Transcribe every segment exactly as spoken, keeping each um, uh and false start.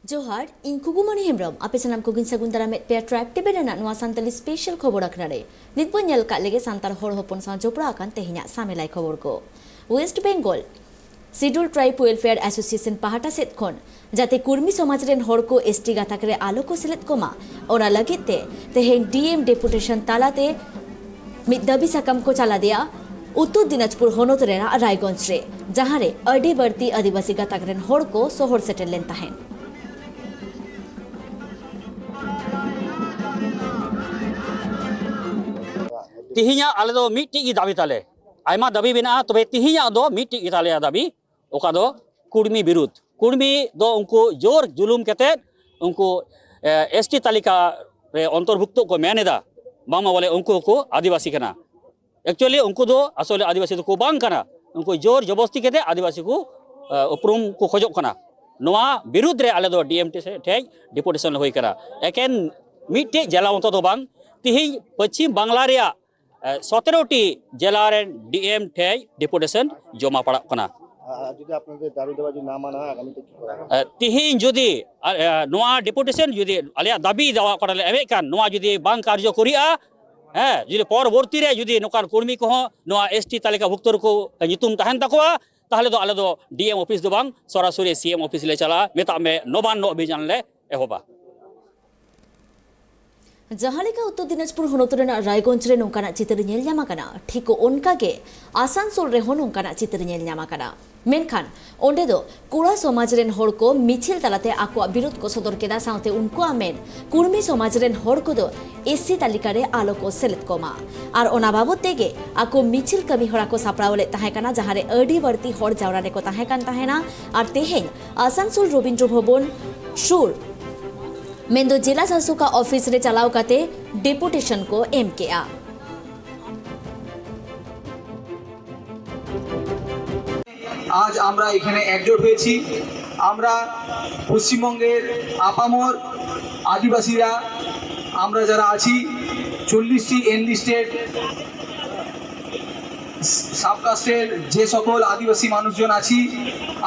ᱡᱚᱦᱟᱨ, ᱤᱧ ᱠᱷᱩᱜᱩᱢᱚᱱᱤ ᱦᱮᱢᱵᱨᱚᱢ᱾ ᱟᱯᱮ ᱥᱟᱱᱟᱢ ᱠᱚᱜᱮᱧ ᱥᱟᱹᱜᱩᱱ ᱫᱟᱨᱟᱢᱮᱫ ᱯᱮᱭᱟ ᱴᱨᱟᱭᱤᱵᱽ ᱴᱤᱵᱷᱤ ᱨᱮᱱᱟᱜ ᱱᱚᱣᱟ ᱥᱟᱱᱛᱟᱞᱤ ᱥᱯᱮᱥᱟᱞ ᱠᱷᱚᱵᱚᱨ ᱟᱠᱷᱲᱟ ᱨᱮ᱾ ᱱᱤᱛ ᱵᱚᱱ ᱧᱮᱞ ᱠᱟᱜ ᱞᱮᱜᱮ ᱥᱟᱱᱛᱟᱲ ᱦᱚᱲ ᱦᱚᱯᱚᱱ ᱥᱟᱶ ᱡᱚᱯᱲᱟᱣ ᱟᱠᱟᱱ ᱛᱮᱦᱮᱧᱟᱜ ᱥᱟᱢᱮᱞᱟᱭ ᱠᱷᱚᱵᱚᱨ ᱠᱚ᱾ West Bengal schedule tribe welfare association ᱯᱟᱦᱴᱟ ᱥᱮᱫ ᱠᱷᱚᱱ ᱡᱟᱛᱮ ᱠᱩᱲᱢᱤ ᱥᱚᱢᱟᱡᱽ ᱨᱮᱱ ᱦᱚᱲ ᱠᱚ ᱮᱥᱴᱤ ᱜᱟᱛᱟᱠ ᱨᱮ ᱟᱞᱚ ᱠᱚ ᱥᱮᱞᱮᱫ ᱠᱚᱢᱟ, ᱚᱱᱟ ᱞᱟᱹᱜᱤᱫ ᱛᱮ ᱛᱮᱦᱮᱧ ᱰᱤ ᱮᱢ ᱰᱮᱯᱩᱴᱮᱥᱚᱱ ᱛᱟᱞᱟᱛᱮ ᱢᱤᱫ ᱫᱟᱹᱵᱤ ᱥᱟᱠᱟᱢ ᱠᱚ ᱪᱟᱞᱟᱫᱮᱭᱟ ᱩᱛᱛᱚᱨ ᱫᱤᱱᱟᱡᱽᱯᱩᱨ ᱦᱚᱱᱚᱛ ᱨᱮᱱᱟᱜ ᱨᱟᱭᱜᱚᱸᱡᱽ ᱨᱮ, ᱡᱟᱦᱟᱸ ᱨᱮ ᱟᱹᱰᱤ ᱵᱟᱹᱲᱛᱤ ᱟᱹᱫᱤᱵᱟᱹᱥᱤ ᱜᱟᱛᱟᱠ ᱨᱮᱱ ᱦᱚᱲ ᱠᱚ ᱥᱚᱦᱚᱨ ᱥᱮᱴᱮᱨ ᱞᱮᱱ ᱛᱟᱦᱮᱸᱫ᱾ ᱛᱤᱦᱤᱧᱟᱜ ᱟᱞᱮ ᱫᱚ ᱢᱤᱫᱴᱤᱡ ᱜᱮ ᱫᱟᱹᱵᱤ ᱛᱟᱞᱮ, ᱟᱭᱢᱟ ᱫᱟᱹᱵᱤ ᱢᱮᱱᱟᱜᱼᱟ, ᱛᱚᱵᱮ ᱛᱤᱦᱤᱧᱟᱜ ᱫᱚ ᱢᱤᱫᱴᱤᱡ ᱜᱮ ᱛᱟᱞᱮᱭᱟ ᱫᱟᱹᱵᱤ, ᱚᱠᱟ ᱫᱚ ᱠᱩᱲᱢᱤ ᱵᱤᱨᱩᱫᱷ᱾ ᱠᱩᱲᱢᱤ ᱫᱚ ᱩᱱᱠᱩ ᱡᱳᱨ ᱡᱩᱞᱩᱢ ᱠᱟᱛᱮᱫ ᱩᱱᱠᱩ ᱮᱥᱴᱤ ᱛᱟᱹᱞᱤᱠᱟ ᱨᱮ ᱚᱱᱛᱚᱨᱵᱷᱩᱠᱛᱚ ᱠᱚ ᱢᱮᱱ ᱮᱫᱟ, ᱵᱟᱝᱢᱟ ᱵᱚᱞᱮ ᱩᱱᱠᱩ ᱦᱚᱸᱠᱚ ᱟᱹᱫᱤᱵᱟᱹᱥᱤ ᱠᱟᱱᱟ᱾ ᱮᱠᱪᱩᱭᱟᱞᱤ ᱩᱱᱠᱩ ᱫᱚ ᱟᱥᱚᱞᱮ ᱟᱹᱫᱤᱵᱟᱹᱥᱤ ᱫᱚᱠᱚ ᱵᱟᱝ ᱠᱟᱱᱟ, ᱩᱱᱠᱩ ᱡᱳᱨ ᱡᱚᱵᱚᱥᱛᱤ ᱠᱟᱛᱮ ᱟᱹᱫᱤᱵᱟᱹᱥᱤ ᱠᱚ ᱮ, ᱩᱯᱨᱩᱢ ᱠᱚ ᱠᱷᱚᱡᱚᱜ ᱠᱟᱱᱟ᱾ ᱱᱚᱣᱟ ᱵᱤᱨᱩᱫᱷ ᱨᱮ ᱟᱞᱮ ᱫᱚ ᱰᱤ ᱮᱢ ᱴᱷᱮᱡ ᱰᱮᱯᱩᱴᱮᱥᱚᱱ ᱞᱮ ᱦᱩᱭ ᱠᱟᱱᱟ᱾ ᱮᱠᱮᱱ ᱢᱤᱫᱴᱮᱡ ᱡᱮᱞᱟ ᱢᱚᱛᱚ ᱫᱚ ᱵᱟᱝ, ᱛᱤᱦᱤᱧ ᱯᱚᱪᱷᱤᱢ ᱵᱟᱝᱞᱟ ᱨᱮᱭᱟᱜ ᱮ, ᱥᱚᱛᱮᱨᱚ ᱴᱤ ᱡᱮᱞᱟ ᱨᱮᱱ ᱰᱤ ᱮᱢ ᱴᱷᱮᱡ ᱰᱮᱯᱩᱴᱮᱥᱚᱱ ᱡᱚᱢᱟ ᱯᱟᱲᱟᱜ ᱠᱟᱱᱟ᱾ আর যদি আপনাদের দাবি দাবা যদি না মানা হয়, আগামীতে কি করা হবে? ᱮ, ᱛᱤᱦᱤᱧ ᱡᱩᱫᱤ ᱟ, ᱮ, ᱱᱚᱣᱟ ᱰᱮᱯᱩᱴᱮᱥᱚᱱ ᱡᱩᱫᱤ ᱟᱞᱮᱭᱟᱜ ᱫᱟᱹᱵᱤ ᱫᱟᱣᱟ ᱚᱠᱟᱴᱟᱜ ᱞᱮ ᱮᱢᱮᱫ ᱠᱟᱱ, ᱱᱚᱣᱟ ᱡᱩᱫᱤ ᱵᱟᱝ ᱠᱟᱨᱡᱚᱠᱚᱨᱤᱜᱼᱟ, ᱦᱮᱸ, ᱡᱩᱫᱤ ᱯᱚᱨᱚᱵᱚᱨᱛᱤ ᱨᱮ ᱡᱩᱫᱤ ᱱᱚᱝᱠᱟᱱ ᱠᱩᱲᱢᱤ ᱠᱚᱦᱚᱸ ᱱᱚᱣᱟ ᱮᱥᱴᱤ ᱛᱟᱹᱞᱤᱠᱟ ᱵᱷᱩᱠᱛᱚ ᱨᱮᱠᱚ ᱧᱩᱛᱩᱢ ᱛᱟᱦᱮᱱ ᱛᱟᱠᱚᱣᱟ, ᱛᱟᱦᱚᱞᱮ ᱫᱚ ᱟᱞᱮ ᱫᱚ ᱰᱤ ᱮᱢ ᱚᱯᱷᱤᱥ ᱫᱚ ᱵᱟᱝ, ᱥᱚᱨᱟᱥᱚᱨᱤ ᱥᱤ ᱮᱢ ᱚᱯᱷᱤᱥ ᱞᱮ ᱪᱟᱞᱟᱜᱼᱟ, ᱢᱮᱛᱟᱜ ᱢᱮ ᱱᱚᱵᱟᱱᱱᱚ ᱚᱵᱷᱤᱡᱟᱱ ᱞᱮ ᱮᱦᱚᱵᱟ᱾ ᱡᱟᱦᱟᱸ ᱞᱮᱠᱟ ᱩᱛᱛᱚᱨ ᱫᱤᱱᱟᱡᱽᱯᱩᱨ ᱦᱚᱱᱚᱛ ᱨᱮᱱᱟᱜ ᱨᱟᱭᱜᱚᱸᱡᱽ ᱨᱮ ᱱᱚᱝᱠᱟᱱᱟᱜ ᱪᱤᱛᱟᱹᱨ ᱧᱮᱞ ᱧᱟᱢ ᱟᱠᱟᱱᱟ, ᱴᱷᱤᱠ ᱚᱱᱠᱟ ᱜᱮ ᱟᱥᱟᱱᱥᱳᱞ ᱨᱮᱦᱚᱸ ᱱᱚᱝᱠᱟᱱᱟᱜ ᱪᱤᱛᱟᱹᱨ ᱧᱮᱞ ᱧᱟᱢ ᱟᱠᱟᱱᱟ᱾ ᱢᱮᱱᱠᱷᱟᱱ ᱚᱸᱰᱮ ᱫᱚ ᱠᱚᱲᱟ ᱥᱚᱢᱟᱡᱽ ᱨᱮᱱ ᱦᱚᱲ ᱠᱚ ᱢᱤᱪᱷᱤᱞ ᱛᱟᱞᱟᱛᱮ ᱟᱠᱚᱣᱟᱜ ᱵᱤᱨᱳᱫᱷ ᱠᱚ ᱥᱚᱫᱚᱨ ᱠᱮᱫᱟ, ᱥᱟᱶᱛᱮ ᱩᱱᱠᱩᱣᱟᱜ ᱢᱮᱱ, ᱠᱩᱲᱢᱤ ᱥᱚᱢᱟᱡᱽ ᱨᱮᱱ ᱦᱚᱲ ᱠᱚᱫᱚ ᱮᱥ ᱥᱤ ᱛᱟᱹᱞᱤᱠᱟ ᱨᱮ ᱟᱞᱚ ᱠᱚ ᱥᱮᱞᱮᱫ ᱠᱚᱢᱟ᱾ ᱟᱨ ᱚᱱᱟ ᱵᱟᱵᱚᱛ ᱛᱮᱜᱮ ᱟᱠᱚ ᱢᱤᱪᱷᱤᱞ ᱠᱟᱹᱢᱤ ᱦᱚᱨᱟ ᱠᱚ ᱥᱟᱯᱲᱟᱣ ᱞᱮᱫ ᱛᱟᱦᱮᱸ ᱠᱟᱱᱟ, ᱡᱟᱦᱟᱸ ᱨᱮ ᱟᱹᱰᱤ ᱵᱟᱹᱲᱛᱤ ᱦᱚᱲ ᱡᱟᱣᱨᱟ ᱨᱮᱠᱚ ᱛᱟᱦᱮᱸ ᱠᱟᱱ ᱛᱟᱦᱮᱱᱟ᱾ ᱟᱨ ᱛᱮᱦᱮᱧ ᱟᱥᱟᱱᱥᱳᱞ ᱨᱚᱵᱤᱱᱫᱨᱚ ᱵᱷᱚᱵᱚᱱ ᱥᱩᱨ, ᱢᱮᱱᱫᱚ ᱡᱮᱞᱟ ᱥᱟᱥᱚᱠᱟᱜ ᱚᱯᱷᱤᱥ ᱨᱮ ᱪᱟᱞᱟᱣ ᱠᱟᱛᱮ ᱰᱮᱯᱩᱴᱮᱥᱚᱱ ᱠᱚ ᱮᱢ ᱠᱮᱜᱼᱟ᱾ আজ আমরা এখানে একজোট হয়েছি। আমরা পশ্চিমবঙ্গের আপামর আদিবাসীরা, আমরা যারা আছি, চল্লিশটি এনলিস্টেড সাব কাস্টের যে সকল আদিবাসী মানুষজন আছি,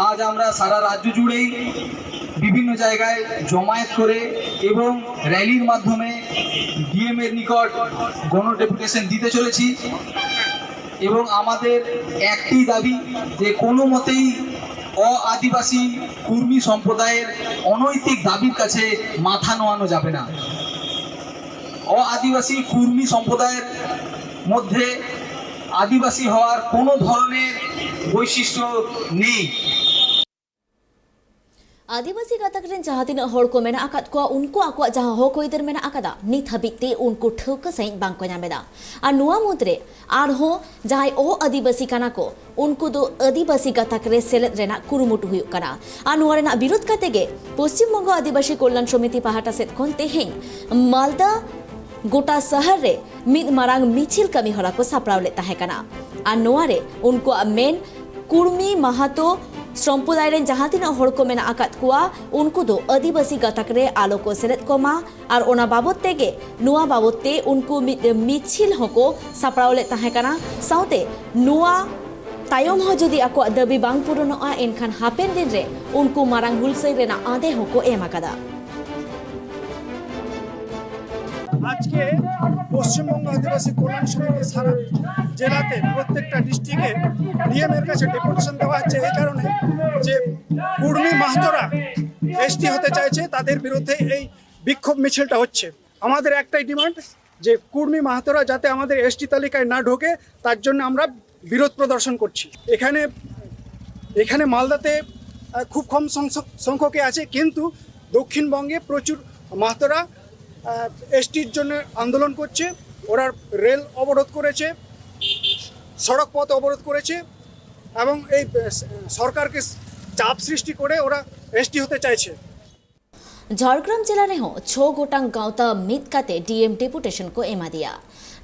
আজ আমরা সারা রাজ্য জুড়েই বিভিন্ন জায়গায় জমায়েত করে এবং র্যালির মাধ্যমে ডিএম এর নিকট গণ ডেপুটেশন দিতে চলেছি। এবং আমাদের একটি দাবি যে কোনো মতেই অ আদিবাসী কুর্মী সম্প্রদায়ের অনৈতিক দাবির কাছে মাথা নোয়ানো যাবে না। অ আদিবাসী কুর্মী সম্প্রদায়ের মধ্যে আদিবাসী হওয়ার কোনো ধরনের বৈশিষ্ট্য নেই। ᱟᱹᱫᱤᱵᱟᱹᱥᱤ ᱜᱟᱛᱟᱠ ᱨᱮᱱ ᱡᱟᱦᱟᱸ ᱛᱤᱱᱟᱹᱜ ᱦᱚᱲ ᱠᱚ ᱢᱮᱱᱟᱜ ᱟᱠᱟᱫ ᱠᱚᱣᱟ, ᱩᱱᱠᱩ ᱟᱠᱚᱣᱟᱜ ᱡᱟᱦᱟᱸ ᱦᱚᱠ ᱟᱹᱭᱫᱟᱹᱨ ᱢᱮᱱᱟᱜ ᱟᱠᱟᱫᱟ, ᱱᱤᱛ ᱦᱟᱹᱵᱤᱡ ᱛᱮ ᱩᱱᱠᱩ ᱴᱷᱟᱹᱣᱠᱟᱹ ᱥᱟᱺᱦᱤᱡ ᱵᱟᱝ ᱠᱚ ᱧᱟᱢ ᱮᱫᱟ᱾ ᱟᱨ ᱱᱚᱣᱟ ᱢᱩᱫᱽᱨᱮ ᱟᱨᱦᱚᱸ ᱡᱟᱦᱟᱸᱭ ᱚ ᱟᱹᱫᱤᱵᱟᱹᱥᱤ ᱠᱟᱱᱟ ᱠᱚ, ᱩᱱᱠᱩ ᱫᱚ ᱟᱹᱫᱤᱵᱟᱹᱥᱤ ᱜᱟᱛᱟᱠ ᱨᱮ ᱥᱮᱞᱮᱫ ᱨᱮᱱᱟᱜ ᱠᱩᱨᱩᱢᱩᱴᱩ ᱦᱩᱭᱩᱜ ᱠᱟᱱᱟ᱾ ᱟᱨ ᱱᱚᱣᱟ ᱨᱮᱱᱟᱜ ᱵᱤᱨᱳᱫᱷ ᱠᱟᱛᱮ ᱜᱮ ᱯᱚᱥᱪᱤᱢ ᱵᱚᱝᱜᱚ ᱟᱹᱫᱤᱵᱟᱹᱥᱤ ᱠᱚᱞᱭᱟᱱ ᱥᱚᱢᱤᱛᱤ ᱯᱟᱦᱴᱟ ᱥᱮᱫ ᱠᱷᱚᱱ ᱛᱮᱦᱮᱧ ᱢᱟᱞᱫᱟ ᱜᱚᱴᱟ ᱥᱟᱦᱟᱨ ᱨᱮ ᱢᱤᱫ ᱢᱟᱨᱟᱝ ᱢᱤᱪᱷᱤᱞ ᱠᱟᱹᱢᱤ ᱦᱚᱨᱟ ᱠᱚ ᱥᱟᱯᱲᱟᱣ ᱞᱮᱫ ᱛᱟᱦᱮᱸ ᱠᱟᱱᱟ᱾ ᱟᱨ ᱱᱚᱣᱟ ᱨᱮ ᱩᱱᱠᱩᱣᱟᱜ ᱢᱮᱱ, ᱠᱩᱲᱢᱤ ᱢᱟᱦᱟᱛᱚ ᱥᱚᱢᱯᱨᱚᱫᱟᱭ ᱨᱮᱱ ᱡᱟᱦᱟᱸ ᱛᱤᱱᱟᱹᱜ ᱦᱚᱲ ᱠᱚ ᱢᱮᱱᱟᱜ ᱟᱠᱟᱫ ᱠᱚᱣᱟ, ᱩᱱᱠᱩ ᱫᱚ ᱟᱹᱫᱤᱵᱟᱹᱥᱤ ᱜᱟᱛᱟᱠ ᱨᱮ ᱟᱞᱚ ᱠᱚ ᱥᱮᱞᱮᱫ ᱠᱚᱢᱟ᱾ ᱟᱨ ᱚᱱᱟ ᱵᱟᱵᱚᱛ ᱛᱮᱜᱮ, ᱱᱚᱣᱟ ᱵᱟᱵᱚᱛ ᱛᱮ ᱩᱱᱠᱩ ᱢᱤᱫ ᱢᱤᱪᱷᱤᱞ ᱦᱚᱸᱠᱚ ᱥᱟᱯᱲᱟᱣ ᱞᱮᱫ ᱛᱟᱦᱮᱸ ᱠᱟᱱᱟ᱾ ᱥᱟᱶᱛᱮ ᱱᱚᱣᱟ ᱛᱟᱭᱚᱢ ᱦᱚᱸ ᱡᱩᱫᱤ ᱟᱠᱚᱣᱟᱜ ᱫᱟᱹᱵᱤ ᱵᱟᱝ ᱯᱩᱨᱩᱱᱚᱜᱼᱟ, ᱮᱱᱠᱷᱟᱱ ᱦᱟᱯᱮᱱ ᱫᱤᱱ ᱨᱮ ᱩᱱᱠᱩ ᱢᱟᱨᱟᱝ ᱦᱩᱞᱥᱟᱹᱭ ᱨᱮᱱᱟᱜ ᱟᱸᱫᱮ ᱦᱚᱸᱠᱚ ᱮᱢ ᱟᱠᱟᱫᱟ᱾ আজকে পশ্চিমবঙ্গ আদিবাসী কল্যাণ সমিতি সারা জেলাতে প্রত্যেকটা ডিস্ট্রিক্টে ডিএম এর কাছে ডেপুটেশন দেওয়া হচ্ছে এই কারণে যে কুর্মী মাহাতোরা এসটি হতে চাইছে, তাদের বিরুদ্ধে এই বিক্ষোভ মিছিলটা হচ্ছে। আমাদের একটাই ডিমান্ড যে কুর্মী মাহাতোরা যাতে আমাদের এসটি তালিকায় না ঢোকে, তার জন্য আমরা বিরোধ প্রদর্শন করছি। এখানে এখানে মালদাতে আহ, খুব কম সংখ্যক সংখ্যকে আছে, কিন্তু দক্ষিণবঙ্গে প্রচুর মাহাতোরা এসটির জন্য আন্দোলন করছে। ওরা রেল অবরোধ করেছে, সড়ক পথ অবরোধ করেছে এবং এই আহ, সরকারকে চাপ সৃষ্টি করে ওরা এসটি হতে চাইছে। ᱡᱷᱟᱲᱜᱨᱟᱢ ᱡᱮᱞᱟ ᱨᱮᱦᱚᱸ ᱪᱷᱚ ᱜᱚᱴᱟᱝ ᱜᱟᱶᱛᱟ ᱢᱤᱫ ᱠᱟᱛᱮ ᱰᱤᱮᱢ ᱰᱮᱯᱩᱴᱮᱥᱚᱱ ᱠᱚ ᱮᱢᱟᱫᱮᱭᱟ᱾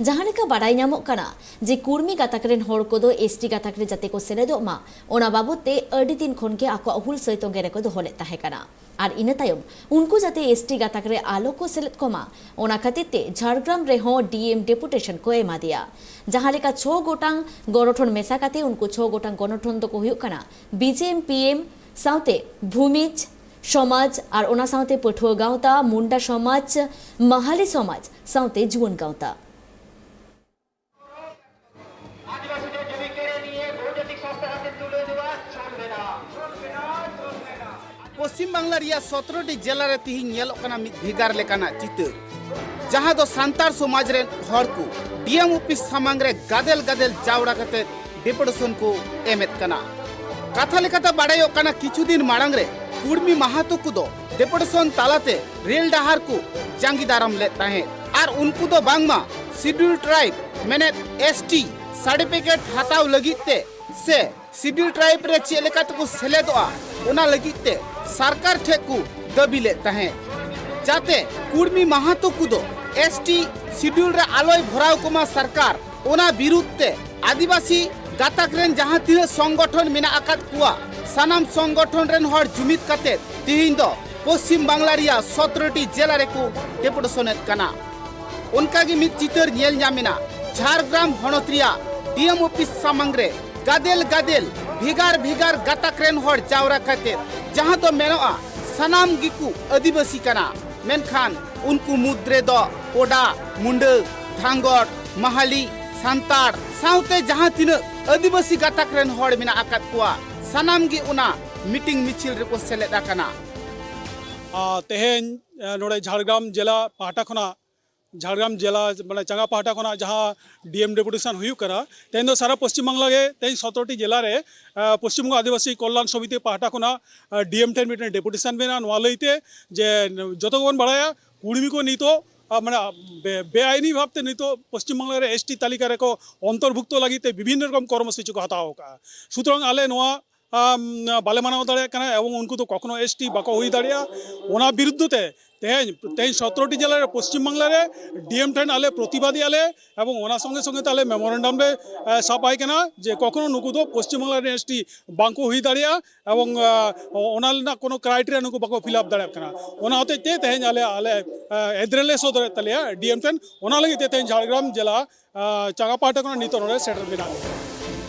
ᱡᱟᱦᱟᱸ ᱞᱮᱠᱟ ᱵᱟᱰᱟᱭ ᱧᱟᱢᱚᱜ ᱠᱟᱱᱟ ᱡᱮ ᱠᱩᱲᱢᱤ ᱜᱟᱛᱟᱠ ᱨᱮᱱ ᱦᱚᱲ ᱠᱚᱫᱚ ᱮᱥᱴᱤ ᱜᱟᱛᱟᱠ ᱨᱮ ᱡᱟᱛᱮ ᱠᱚ ᱥᱮᱞᱮᱫᱚᱜ ᱢᱟ, ᱚᱱᱟ ᱵᱟᱵᱚᱛ ᱛᱮ ᱟᱹᱰᱤ ᱫᱤᱱ ᱠᱷᱚᱱ ᱜᱮ ᱟᱠᱚᱣᱟᱜ ᱦᱩᱞᱥᱟᱹᱭ ᱛᱚᱸᱜᱮ ᱨᱮᱠᱚ ᱫᱚᱦᱚ ᱞᱮᱫ ᱛᱟᱦᱮᱸ ᱠᱟᱱᱟ᱾ ᱟᱨ ᱤᱱᱟᱹ ᱛᱟᱭᱚᱢ ᱩᱱᱠᱩ ᱡᱟᱛᱮ ᱮᱥᱴᱤ ᱜᱟᱛᱟᱠ ᱨᱮ ᱟᱞᱚ ᱠᱚ ᱥᱮᱞᱮᱫ ᱠᱚᱢᱟ, ᱚᱱᱟ ᱠᱷᱟᱹᱛᱤᱨ ᱛᱮ ᱡᱷᱟᱲᱜᱨᱟᱢ ᱨᱮᱦᱚᱸ ᱰᱤᱮᱢ ᱰᱮᱯᱩᱴᱮᱥᱚᱱ ᱠᱚ ᱮᱢᱟ ᱫᱮᱭᱟ᱾ ᱡᱟᱦᱟᱸ ᱞᱮᱠᱟ ᱪᱷᱚ ᱜᱚᱴᱟᱝ ᱜᱚᱱᱚᱴᱷᱚᱱ ᱢᱮᱥᱟ ᱠᱟᱛᱮ ᱩᱱᱠᱩ ᱪᱷᱚ ᱜᱚᱴᱟᱝ ᱜᱚᱱᱚᱴᱷᱚᱱ ᱫᱚᱠᱚ ᱦᱩᱭᱩᱜ ᱠᱟᱱᱟ ᱵᱤᱡᱮᱮᱢ, ᱯᱤᱮᱢ, ᱥᱟᱶᱛᱮ ᱵᱷᱩᱢᱤᱡᱽ ᱥᱚᱢᱟᱡᱽ ᱟᱨ ᱚᱱᱟ ᱥᱟᱶᱛᱮ ᱯᱟᱹᱴᱷᱩᱣᱟᱹ ᱜᱟᱶᱛᱟ, ᱢᱩᱱᱰᱟ ᱥᱚᱢᱟᱡᱽ, ᱢᱟᱦᱟᱞᱤ ᱥᱚᱢᱟᱡᱽ ᱥᱟᱶᱛᱮ ᱡᱩᱣᱟᱹᱱ ᱜᱟᱶᱛᱟ᱾ ᱯᱚᱥᱪᱤᱢ ᱵᱟᱝᱞᱟ ᱨᱮᱭᱟᱜ ᱥᱚᱛᱨᱚ ᱴᱤ ᱡᱮᱞᱟ ᱨᱮ ᱛᱤᱦᱤᱧ ᱧᱮᱞᱚᱜ ᱠᱟᱱᱟ ᱢᱤᱫ ᱵᱷᱮᱜᱟᱨ ᱞᱮᱠᱟᱱᱟᱜ ᱪᱤᱛᱟᱹᱨ, ᱡᱟᱦᱟᱸ ᱫᱚ ᱥᱟᱱᱛᱟᱲ ᱥᱚᱢᱟᱡᱽ ᱨᱮᱱ ᱦᱚᱲ ᱠᱚ ᱰᱤᱮᱢ ᱚᱯᱷᱤᱥ ᱥᱟᱢᱟᱝ ᱨᱮ ᱜᱟᱫᱮᱞ ᱜᱟᱫᱮᱞ ᱡᱟᱣᱨᱟ ᱠᱟᱛᱮ ᱰᱮᱯᱩᱴᱮᱥᱚᱱ ᱠᱚ ᱮᱢᱮᱫ ᱠᱟᱱᱟ᱾ ᱠᱟᱛᱷᱟ ᱞᱮᱠᱟᱛᱮ ᱵᱟᱲᱟᱭᱚᱜ ᱠᱟᱱᱟ, ᱠᱤᱪᱷᱩ ᱫᱤᱱ ᱢᱟᱲᱟᱝ ᱨᱮ ᱠᱩᱲᱢᱤ ᱢᱟᱦᱟᱛᱚ ᱠᱚᱫᱚ ᱰᱮᱯᱩᱴᱮᱥᱚᱱ ᱛᱟᱞᱟᱛᱮ ᱨᱮᱞ ᱰᱟᱦᱟᱨ ᱠᱚ ᱡᱟᱸᱜᱮ ᱫᱟᱨᱟᱢ ᱞᱮᱫ ᱛᱟᱦᱮᱸᱫ ᱟᱨ ᱩᱱᱠᱩ ᱫᱚ ᱵᱟᱝᱢᱟ ᱥᱤᱰᱩᱞ ᱴᱨᱟᱭᱤᱵᱽ ᱢᱮᱱᱮᱫ ᱮᱥᱴᱤ ᱥᱟᱨᱴᱤᱯᱷᱤᱠᱮᱴ ᱦᱟᱛᱟᱣ ᱞᱟᱹᱜᱤᱫ ᱛᱮ ᱥᱮ ᱥᱤᱰᱩᱞ ᱴᱨᱟᱭᱤᱵᱽ ᱨᱮ ᱪᱮᱫ ᱞᱮᱠᱟ ᱛᱮᱠᱚ ᱥᱮᱞᱮᱫᱚᱜᱼᱟ, ᱚᱱᱟ ᱞᱟᱹᱜᱤᱫ ᱛᱮ ᱥᱚᱨᱠᱟᱨ ᱴᱷᱮᱱ ᱠᱚ ᱫᱟᱹᱵᱤ ᱞᱮᱫ ᱛᱟᱦᱮᱸᱫ, ᱡᱟᱛᱮ ᱠᱩᱲᱢᱤ ᱢᱟᱦᱟᱛᱚ ᱠᱚᱫᱚ ᱮᱥᱴᱤ ᱥᱤᱰᱩᱞ ᱨᱮ ᱟᱞᱚᱭ ᱵᱷᱚᱨᱟᱣ ᱠᱚᱢᱟ ᱥᱚᱨᱠᱟᱨ᱾ ᱚᱱᱟ ᱵᱤᱨᱩᱫᱷ ᱛᱮ ᱟᱹᱫᱤᱵᱟᱹᱥᱤ ᱜᱟᱛᱟᱠ ᱨᱮᱱ ᱡᱟᱦᱟᱸ ᱛᱤᱱᱟᱹᱜ ᱥᱚᱝᱜᱚᱴᱷᱚᱱ ᱢᱮᱱᱟᱜ ᱟᱠᱟᱫ ᱠᱚᱣᱟ, ᱥᱟᱱᱟᱢ ᱥᱚᱝᱜᱚᱴᱷᱚᱱ ᱨᱮᱱ ᱦᱚᱲ ᱡᱩᱢᱤᱫ ᱠᱟᱛᱮ ᱛᱤᱦᱤᱧ ᱫᱚ ᱯᱚᱥᱪᱤᱢ ᱵᱟᱝᱞᱟ ᱨᱮᱭᱟᱜ ᱥᱚᱛᱨᱚ ᱴᱤ ᱡᱮᱞᱟ ᱨᱮᱠᱚ ᱰᱮᱯᱩᱴᱮᱥᱚᱱᱮᱫ ᱠᱟᱱᱟ᱾ ᱚᱱᱠᱟᱜᱮ ᱢᱤᱫ ᱪᱤᱛᱟᱹᱨ ᱧᱮᱞ ᱧᱟᱢ ᱮᱱᱟ ᱡᱷᱟᱲᱜᱨᱟᱢ ᱦᱚᱱᱚᱛ ᱨᱮᱭᱟᱜ ᱰᱤᱮᱢ ᱚᱯᱷᱤᱥ ᱥᱟᱢᱟᱝ ᱨᱮ᱾ ᱜᱟᱫᱮᱞ ᱜᱟᱫᱮᱞ, ᱵᱷᱮᱜᱟᱨ ᱵᱷᱮᱜᱟᱨ ᱜᱟᱛᱟᱠ ᱨᱮᱱ ᱦᱚᱲ ᱡᱟᱣᱨᱟ ᱠᱟᱛᱮ, ᱡᱟᱦᱟᱸ ᱫᱚ ᱢᱮᱱᱚᱜᱼᱟ ᱥᱟᱱᱟᱢ ᱜᱮᱠᱚ ᱟᱹᱫᱤᱵᱟᱹᱥᱤ ᱠᱟᱱᱟ, ᱢᱮᱱᱠᱷᱟᱱ ᱩᱱᱠᱩ ᱢᱩᱫᱽ ᱨᱮᱫᱚ ᱯᱚᱰᱟ, ᱢᱩᱱᱰᱟᱹ, ᱫᱷᱟᱝᱜᱚᱲ, ᱢᱟᱦᱟᱞᱤ, ᱥᱟᱱᱛᱟᱲ ᱥᱟᱶᱛᱮ ᱡᱟᱦᱟᱸ ᱛᱤᱱᱟᱹᱜ ᱟᱹᱫᱤᱵᱟᱹᱥᱤ ᱜᱟᱛᱟᱠ ᱨᱮᱱ ᱦᱚᱲ ᱢᱮᱱᱟᱜ ᱟᱠᱟᱫ ᱠᱚᱣᱟ, ᱥᱟᱱᱟᱢ ᱜᱮ ᱚᱱᱟ ᱢᱤᱴᱤᱝ ᱢᱤᱪᱷᱤᱞ ᱨᱮᱠᱚ ᱥᱮᱞᱮᱫ ᱟᱠᱟᱱᱟ᱾ ᱟᱨ ᱛᱮᱦᱮᱧ, ᱮ, ᱱᱚᱰᱮ ᱡᱷᱟᱲᱜᱨᱟᱢ ᱡᱮᱞᱟ ᱯᱟᱦᱴᱟ ᱠᱷᱚᱱᱟᱜ, ᱡᱷᱟᱲᱜᱨᱟᱢ ᱡᱮᱞᱟ ᱢᱟᱱᱮ ᱪᱟᱸᱜᱟ ᱯᱟᱦᱴᱟ ᱠᱷᱚᱱᱟᱜ ᱡᱟᱦᱟᱸ ᱰᱤᱮᱢ ᱰᱮᱯᱩᱴᱮᱥᱚᱱ ᱦᱩᱭᱩᱜ ᱠᱟᱱᱟ, ᱛᱮᱦᱮᱧ ᱫᱚ ᱥᱟᱨᱟ ᱯᱚᱥᱪᱤᱢ ᱵᱟᱝᱞᱟ ᱜᱮ, ᱛᱮᱦᱮᱧ ᱥᱚᱛᱨᱚ ᱴᱤ ᱡᱮᱞᱟ ᱨᱮ, ᱮ, ᱯᱚᱥᱪᱤᱢ ᱵᱚᱝᱜᱚ ᱟᱹᱫᱤᱵᱟᱹᱥᱤ ᱠᱚᱞᱭᱟᱱ ᱥᱚᱢᱤᱛᱤ ᱯᱟᱦᱴᱟ ᱠᱷᱚᱱᱟᱜ, ᱮ, ᱰᱤᱮᱢ ᱴᱷᱮᱱ ᱢᱤᱫᱴᱮᱱ ᱰᱮᱯᱩᱴᱮᱥᱚᱱ ᱢᱮᱱᱟᱜᱼᱟ, ᱱᱚᱣᱟ ᱞᱟᱹᱭᱛᱮ ᱡᱮ ᱡᱚᱛᱚ ᱜᱮᱵᱚᱱ ᱵᱟᱲᱟᱭᱟ ᱠᱩᱲᱢᱤ ᱠᱚ ᱱᱤᱛᱚᱜ, ᱟ, ᱢᱟᱱᱮ ᱵᱮ-, ᱵᱮᱟᱭᱤᱱᱤ ᱵᱷᱟᱵᱛᱮ ᱱᱤᱛᱚᱜ ᱯᱚᱥᱪᱤᱢ ᱵᱟᱝᱞᱟ ᱨᱮ ᱮᱥᱴᱤ ᱛᱟᱹᱞᱤᱠᱟ ᱨᱮᱠᱚ ᱚᱱᱛᱚᱨᱵᱷᱩᱠᱛᱚ ᱞᱟᱹᱜᱤᱫ ᱛᱮ ᱵᱤᱵᱷᱤᱱᱱᱚ ᱨᱚᱠᱚᱢ ᱠᱚᱨᱢᱚᱥᱩᱪᱤ ᱠᱚ ᱦᱟᱛᱟᱣ ᱟᱠᱟᱫᱼᱟ᱾ ᱥᱩᱛᱚᱨᱟᱝ ᱟᱞᱮ ᱱᱚᱣᱟ ᱟᱢ, ᱵᱟᱞᱮ ᱢᱟᱱᱟᱣ ᱫᱟᱲᱮᱭᱟᱜ ᱠᱟᱱᱟ ᱮᱵᱚᱝ ᱩᱱᱠᱩ ᱫᱚ ᱠᱚᱠᱷᱚᱱᱳ ᱮᱥᱴᱤ ᱵᱟᱠᱚ ᱦᱩᱭ ᱫᱟᱲᱮᱭᱟᱜᱼᱟ᱾ ᱚᱱᱟ ᱵᱤᱨᱩᱫᱽᱫᱷ ᱛᱮ ᱛᱮᱦᱮᱧ ᱛᱮᱦᱮᱧ ᱥᱚᱛᱨᱚ ᱴᱤ ᱡᱮᱞᱟ ᱨᱮ ᱯᱚᱥᱪᱤᱢ ᱵᱟᱝᱞᱟ ᱨᱮ ᱰᱤ ᱮᱢ ᱴᱷᱮᱱ ᱟᱞᱮ ᱯᱨᱚᱛᱤᱵᱟᱫᱮᱜᱼᱟ ᱞᱮ ᱮᱵᱚᱝ ᱚᱱᱟ ᱥᱚᱸᱜᱮ ᱥᱚᱸᱜᱮ ᱛᱮ ᱟᱞᱮ ᱢᱮᱢᱳᱨᱮᱱᱰᱟᱢ ᱞᱮ ᱮ, ᱥᱟᱵ ᱟᱭ ᱠᱟᱱᱟ ᱡᱮ ᱠᱚᱠᱷᱚᱱᱳ ᱱᱩᱠᱩ ᱫᱚ ᱯᱚᱥᱪᱤᱢ ᱵᱟᱝᱞᱟ ᱨᱮᱱ ᱮᱥᱴᱤ ᱵᱟᱝᱠᱚ ᱦᱩᱭ ᱫᱟᱲᱮᱭᱟᱜᱼᱟ ᱮᱵᱚᱝ ᱟ, ᱚᱱᱟ ᱨᱮᱱᱟᱜ ᱠᱳᱱᱳ ᱠᱨᱟᱭᱴᱮᱨᱤᱭᱟ ᱱᱩᱠᱩ ᱵᱟᱠᱚ ᱯᱷᱤᱞ ᱟᱯ ᱫᱟᱲᱮᱭᱟᱜ ᱠᱟᱱᱟ᱾ ᱚᱱᱟ ᱦᱚᱛᱮᱡ ᱛᱮ ᱛᱮᱦᱮᱧ ᱟᱞᱮ ᱟᱞᱮ ᱮ, ᱮᱫᱽᱨᱮ ᱞᱮ ᱥᱚᱫᱚᱨᱮᱫ ᱛᱟᱞᱮᱭᱟ ᱰᱤ ᱮᱢ ᱴᱷᱮᱱ᱾ ᱚᱱᱟ ᱞᱟᱹᱜᱤᱫ ᱛᱮ ᱛᱮᱦᱮᱧ ᱡᱷᱟᱲᱜᱨᱟᱢ ᱡᱮᱞᱟ ᱟ, ᱪᱟᱸᱜᱟ ᱯᱟᱦᱴᱟ ᱠᱷᱚᱱᱟᱜ ᱱᱤᱛᱚᱜ ᱱᱚᱰᱮ ᱥᱮᱴᱮᱨ ᱢᱮᱱᱟᱜ ᱞᱮᱭᱟ᱾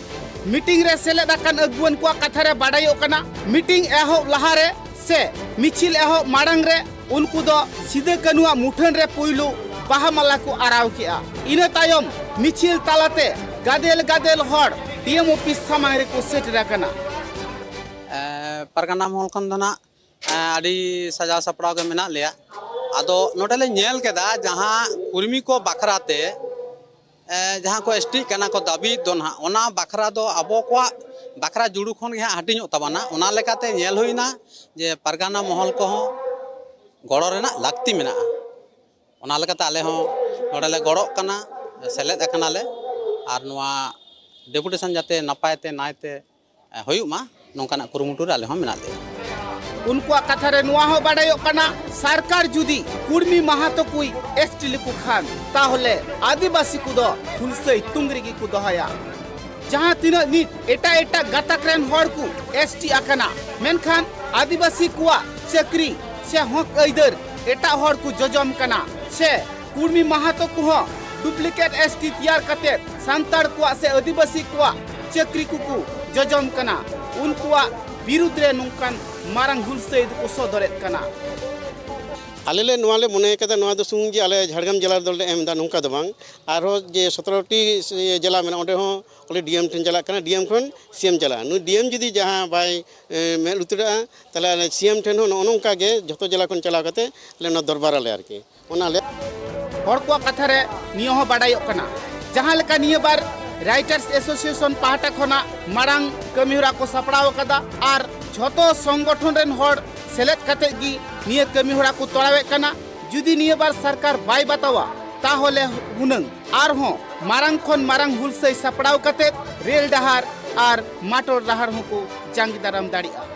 ᱢᱤᱴᱤᱝ ᱨᱮ ᱥᱮᱞᱮᱫ ᱟᱠᱟᱱ ᱟᱹᱜᱩᱣᱟᱹᱱ ᱠᱚᱣᱟᱜ ᱠᱟᱛᱷᱟ ᱨᱮ ᱵᱟᱰᱟᱭᱚᱜ ᱠᱟᱱᱟ, ᱢᱤᱴᱤᱝ ᱮᱦᱚᱵ ᱞᱟᱦᱟ ᱨᱮ ᱥᱮ ᱢᱤᱪᱷᱤᱞ ᱮᱦᱚᱵ ᱢᱟᱲᱟᱝ ᱨᱮ ᱩᱱᱠᱩ ᱫᱚ ᱥᱤᱫᱟᱹ ᱠᱟᱹᱱᱩᱣᱟᱜ ᱢᱩᱴᱷᱟᱹᱱ ᱨᱮ ᱯᱩᱭᱞᱩ ᱵᱟᱦᱟ ᱢᱟᱞᱟ ᱠᱚ ᱟᱨᱟᱣ ᱠᱮᱜᱼᱟ᱾ ᱤᱱᱟᱹ ᱛᱟᱭᱚᱢ ᱢᱤᱪᱷᱤᱞ ᱛᱟᱞᱟᱛᱮ ᱜᱟᱫᱮᱞ ᱜᱟᱫᱮᱞ ᱦᱚᱲ ᱰᱤ ᱮᱢ ᱚᱯᱷᱤᱥ ᱥᱟᱢᱟᱝ ᱨᱮᱠᱚ ᱥᱮᱴᱮᱨ ᱟᱠᱟᱱᱟ᱾ ᱮ, ᱯᱟᱨᱜᱟᱱᱟ ᱢᱚᱦᱚᱞ ᱠᱷᱚᱱ ᱫᱚ ᱱᱟᱜ, ᱮ, ᱟᱹᱰᱤ ᱥᱟᱡᱟᱣ ᱥᱟᱯᱲᱟᱣ ᱜᱮ ᱢᱮᱱᱟᱜ ᱞᱮᱭᱟ᱾ ᱟᱫᱚ ᱱᱚᱰᱮ ᱞᱮ ᱧᱮᱞ ᱠᱮᱫᱟ ᱡᱟᱦᱟᱸ ᱠᱩᱲᱢᱤ ᱠᱚ ᱵᱟᱠᱷᱨᱟ ᱛᱮ, ᱮ, ᱡᱟᱦᱟᱸ ᱠᱚ ᱮᱥᱴᱤᱜ ᱠᱟᱱᱟ ᱠᱚ ᱫᱟᱹᱵᱤᱭᱮᱫ ᱫᱚ ᱱᱟᱦᱟᱜ, ᱚᱱᱟ ᱵᱟᱠᱷᱨᱟ ᱫᱚ ᱟᱵᱚ ᱠᱚᱣᱟᱜ ᱵᱟᱠᱷᱨᱟ ᱡᱩᱲᱩ ᱠᱷᱚᱱ ᱜᱮ ᱦᱟᱸᱜ ᱦᱟᱹᱴᱤᱧᱚᱜ ᱛᱟᱵᱚᱱᱟ᱾ ᱚᱱᱟ ᱞᱮᱠᱟᱛᱮ ᱧᱮᱞ ᱦᱩᱭᱱᱟ ᱡᱮ ᱯᱟᱨᱜᱟᱱᱟ ᱢᱚᱦᱚᱞ ᱠᱚᱦᱚᱸ ᱜᱚᱲᱚ ᱨᱮᱱᱟᱜ ᱞᱟᱹᱠᱛᱤ ᱢᱮᱱᱟᱜᱼᱟ᱾ ᱚᱱᱟ ᱞᱮᱠᱟᱛᱮ ᱟᱞᱮ ᱦᱚᱸ ᱱᱚᱰᱮ ᱞᱮ ᱜᱚᱲᱚᱜ ᱠᱟᱱᱟ, ᱥᱮᱞᱮᱫ ᱟᱠᱟᱱᱟᱞᱮ, ᱟᱨ ᱱᱚᱣᱟ ᱰᱮᱯᱩᱴᱮᱥᱚᱱ ᱡᱟᱛᱮ ᱱᱟᱯᱟᱭ ᱛᱮ ᱱᱟᱭ ᱛᱮ ᱦᱩᱭᱩᱜ ᱢᱟ, ᱱᱚᱝᱠᱟᱱᱟᱜ ᱠᱩᱨᱩᱢᱩᱴᱩ ᱨᱮ ᱟᱞᱮ ᱦᱚᱸ ᱢᱮᱱᱟᱜ ᱞᱮᱭᱟ᱾ ᱩᱱᱠᱩᱣᱟᱜ ᱠᱟᱛᱷᱟ ᱨᱮ ᱱᱚᱣᱟ ᱦᱚᱸ ᱵᱟᱰᱟᱭᱚᱜ ᱠᱟᱱᱟ, ᱥᱚᱨᱠᱟᱨ ᱡᱩᱫᱤ ᱠᱩᱲᱢᱤ ᱢᱟᱦᱟᱛᱚ ᱠᱚᱭ ᱮᱥᱴᱤ ᱞᱮᱠᱚ ᱠᱷᱟᱱ, ᱛᱟᱦᱚᱞᱮ ᱟᱹᱫᱤᱵᱟᱹᱥᱤ ᱠᱚᱫᱚ ᱦᱩᱞᱥᱟᱹᱭ ᱛᱩᱝ ᱨᱮᱜᱮ ᱠᱚ ᱫᱚᱦᱚᱭᱟ᱾ ᱡᱟᱦᱟᱸ ᱛᱤᱱᱟᱹᱜ ᱱᱤᱛ ᱮᱴᱟᱜ ᱮᱴᱟᱜ ᱜᱟᱛᱟᱠ ᱨᱮᱱ ᱦᱚᱲ ᱠᱚ ᱮᱥᱴᱤ ᱟᱠᱟᱱᱟ, ᱢᱮᱱᱠᱷᱟᱱ ᱟᱹᱫᱤᱵᱟᱹᱥᱤ ᱠᱚᱣᱟᱜ ᱪᱟᱹᱠᱨᱤ ᱥᱮ ᱦᱚᱸᱠ ᱟᱹᱭᱫᱟᱹᱨ ᱮᱴᱟᱜ ᱦᱚᱲ ᱠᱚ ᱡᱚᱡᱚᱢ ᱠᱟᱱᱟ, ᱥᱮ ᱠᱩᱲᱢᱤ ᱢᱟᱦᱟᱛᱚ ᱠᱚᱦᱚᱸ ᱰᱩᱯᱞᱤᱠᱮᱴ ᱮᱥᱴᱤ ᱛᱮᱭᱟᱨ ᱠᱟᱛᱮ ᱥᱟᱱᱛᱟᱲ ᱠᱚᱣᱟᱜ ᱥᱮ ᱟᱹᱫᱤᱵᱟᱹᱥᱤ ᱠᱚᱣᱟᱜ ᱪᱟᱹᱠᱨᱤ ᱠᱚᱠᱚ ᱡᱚᱡᱚᱢ ᱠᱟᱱᱟ᱾ ᱩᱱᱠᱩᱣᱟᱜ ᱵᱤᱨᱩᱫᱽ ᱨᱮ ᱱᱚᱝᱠᱟᱱ ᱢᱟᱨᱟᱝ ᱦᱩᱞᱥᱟᱹᱭ ᱫᱚᱠᱚ ᱥᱚᱫᱚᱨᱮᱫ ᱠᱟᱱᱟ᱾ ᱟᱞᱮ ᱞᱮ ᱱᱚᱣᱟ ᱞᱮ ᱢᱚᱱᱮ ᱠᱟᱫᱟ, ᱱᱚᱣᱟ ᱫᱚ ᱥᱩᱢᱩᱝ ᱡᱮ ᱟᱞᱮ ᱡᱷᱟᱲᱜᱨᱟᱢ ᱡᱮᱞᱟ ᱨᱮᱫᱚ ᱞᱮ ᱮᱢ ᱮᱫᱟ, ᱱᱚᱝᱠᱟ ᱫᱚ ᱵᱟᱝ᱾ ᱟᱨᱦᱚᱸ ᱡᱮ ᱥᱚᱛᱨᱚ ᱴᱤ ᱡᱮᱞᱟ ᱢᱮᱱᱟᱜᱼᱟ, ᱚᱸᱰᱮ ᱦᱚᱸ ᱚᱸᱰᱮ ᱰᱤ ᱮᱢ ᱴᱷᱮᱱ ᱪᱟᱞᱟᱜ ᱠᱟᱱᱟ, ᱰᱤ ᱮᱢ ᱠᱷᱚᱱ ᱥᱤ ᱮᱢ ᱪᱟᱞᱟᱜᱼᱟ᱾ ᱱᱩᱭ ᱰᱤ ᱮᱢ ᱡᱩᱫᱤ ᱡᱟᱦᱟᱸ ᱵᱟᱭ, ᱮ, ᱢᱮᱫ ᱞᱩᱛᱩᱨᱟᱜᱼᱟ, ᱛᱟᱦᱚᱞᱮ ᱟᱞᱮ ᱥᱤ ᱮᱢ ᱴᱷᱮᱱ ᱦᱚᱸ ᱱᱚᱜᱼᱚ ᱱᱚᱝᱠᱟ ᱜᱮ ᱡᱷᱚᱛᱚ ᱡᱮᱞᱟ ᱠᱷᱚᱱ ᱪᱟᱞᱟᱣ ᱠᱟᱛᱮ ᱟᱞᱮ ᱚᱱᱟ ᱫᱚᱨᱵᱟᱨ ᱟᱞᱮ ᱟᱨᱠᱤ᱾ ᱚᱱᱟ ᱞᱮ ᱦᱚᱲ ᱠᱚᱣᱟᱜ ᱠᱟᱛᱷᱟ ᱨᱮ ᱱᱤᱭᱟᱹ ᱦᱚᱸ ᱵᱟᱰᱟᱭᱚᱜ ᱠᱟᱱᱟ, ᱡᱟᱦᱟᱸ ᱞᱮᱠᱟ ᱱᱤᱭᱟᱹ ᱵᱟᱨ ᱨᱟᱭᱴᱟᱨᱥ ᱮᱥᱳᱥᱤᱭᱮᱥᱚᱱ ᱯᱟᱦᱴᱟ ᱠᱷᱚᱱᱟᱜ ᱢᱟᱲᱟᱝ ᱠᱟᱹᱢᱤᱦᱚᱨᱟ ᱠᱚ ᱥᱟᱯᱲᱟᱣ ᱟᱠᱟᱫᱟ ᱟᱨ ᱡᱷᱚᱛᱚ ᱥᱚᱝᱜᱚᱴᱷᱚᱱ ᱨᱮᱱ ᱦᱚᱲ ᱥᱮᱞᱮᱫ ᱠᱟᱛᱮ ᱜᱮ ᱱᱤᱭᱟᱹ ᱠᱟᱹᱢᱤᱦᱚᱨᱟ ᱠᱚ ᱛᱚᱲᱟᱣᱮᱫ ᱠᱟᱱᱟ᱾ ᱡᱩᱫᱤ ᱱᱤᱭᱟᱹ ᱵᱟᱨ ᱥᱚᱨᱠᱟᱨ ᱵᱟᱭ ᱵᱟᱛᱟᱣᱟ, ᱛᱟᱦᱚᱞᱮ ᱦᱩᱱᱟᱹᱝ ᱟᱨᱦᱚᱸ ᱢᱟᱨᱟᱝ ᱠᱷᱚᱱ ᱢᱟᱨᱟᱝ ᱦᱩᱞᱥᱟᱹᱭ ᱥᱟᱯᱲᱟᱣ ᱠᱟᱛᱮ ᱨᱮᱞ ᱰᱟᱦᱟᱨ ᱟᱨ ᱢᱟᱴᱚᱨ ᱰᱟᱦᱟᱨ ᱦᱚᱸᱠᱚ ᱡᱟᱸᱜᱮ ᱫᱟᱨᱟᱢ ᱫᱟᱲᱮᱭᱟᱜᱼᱟ᱾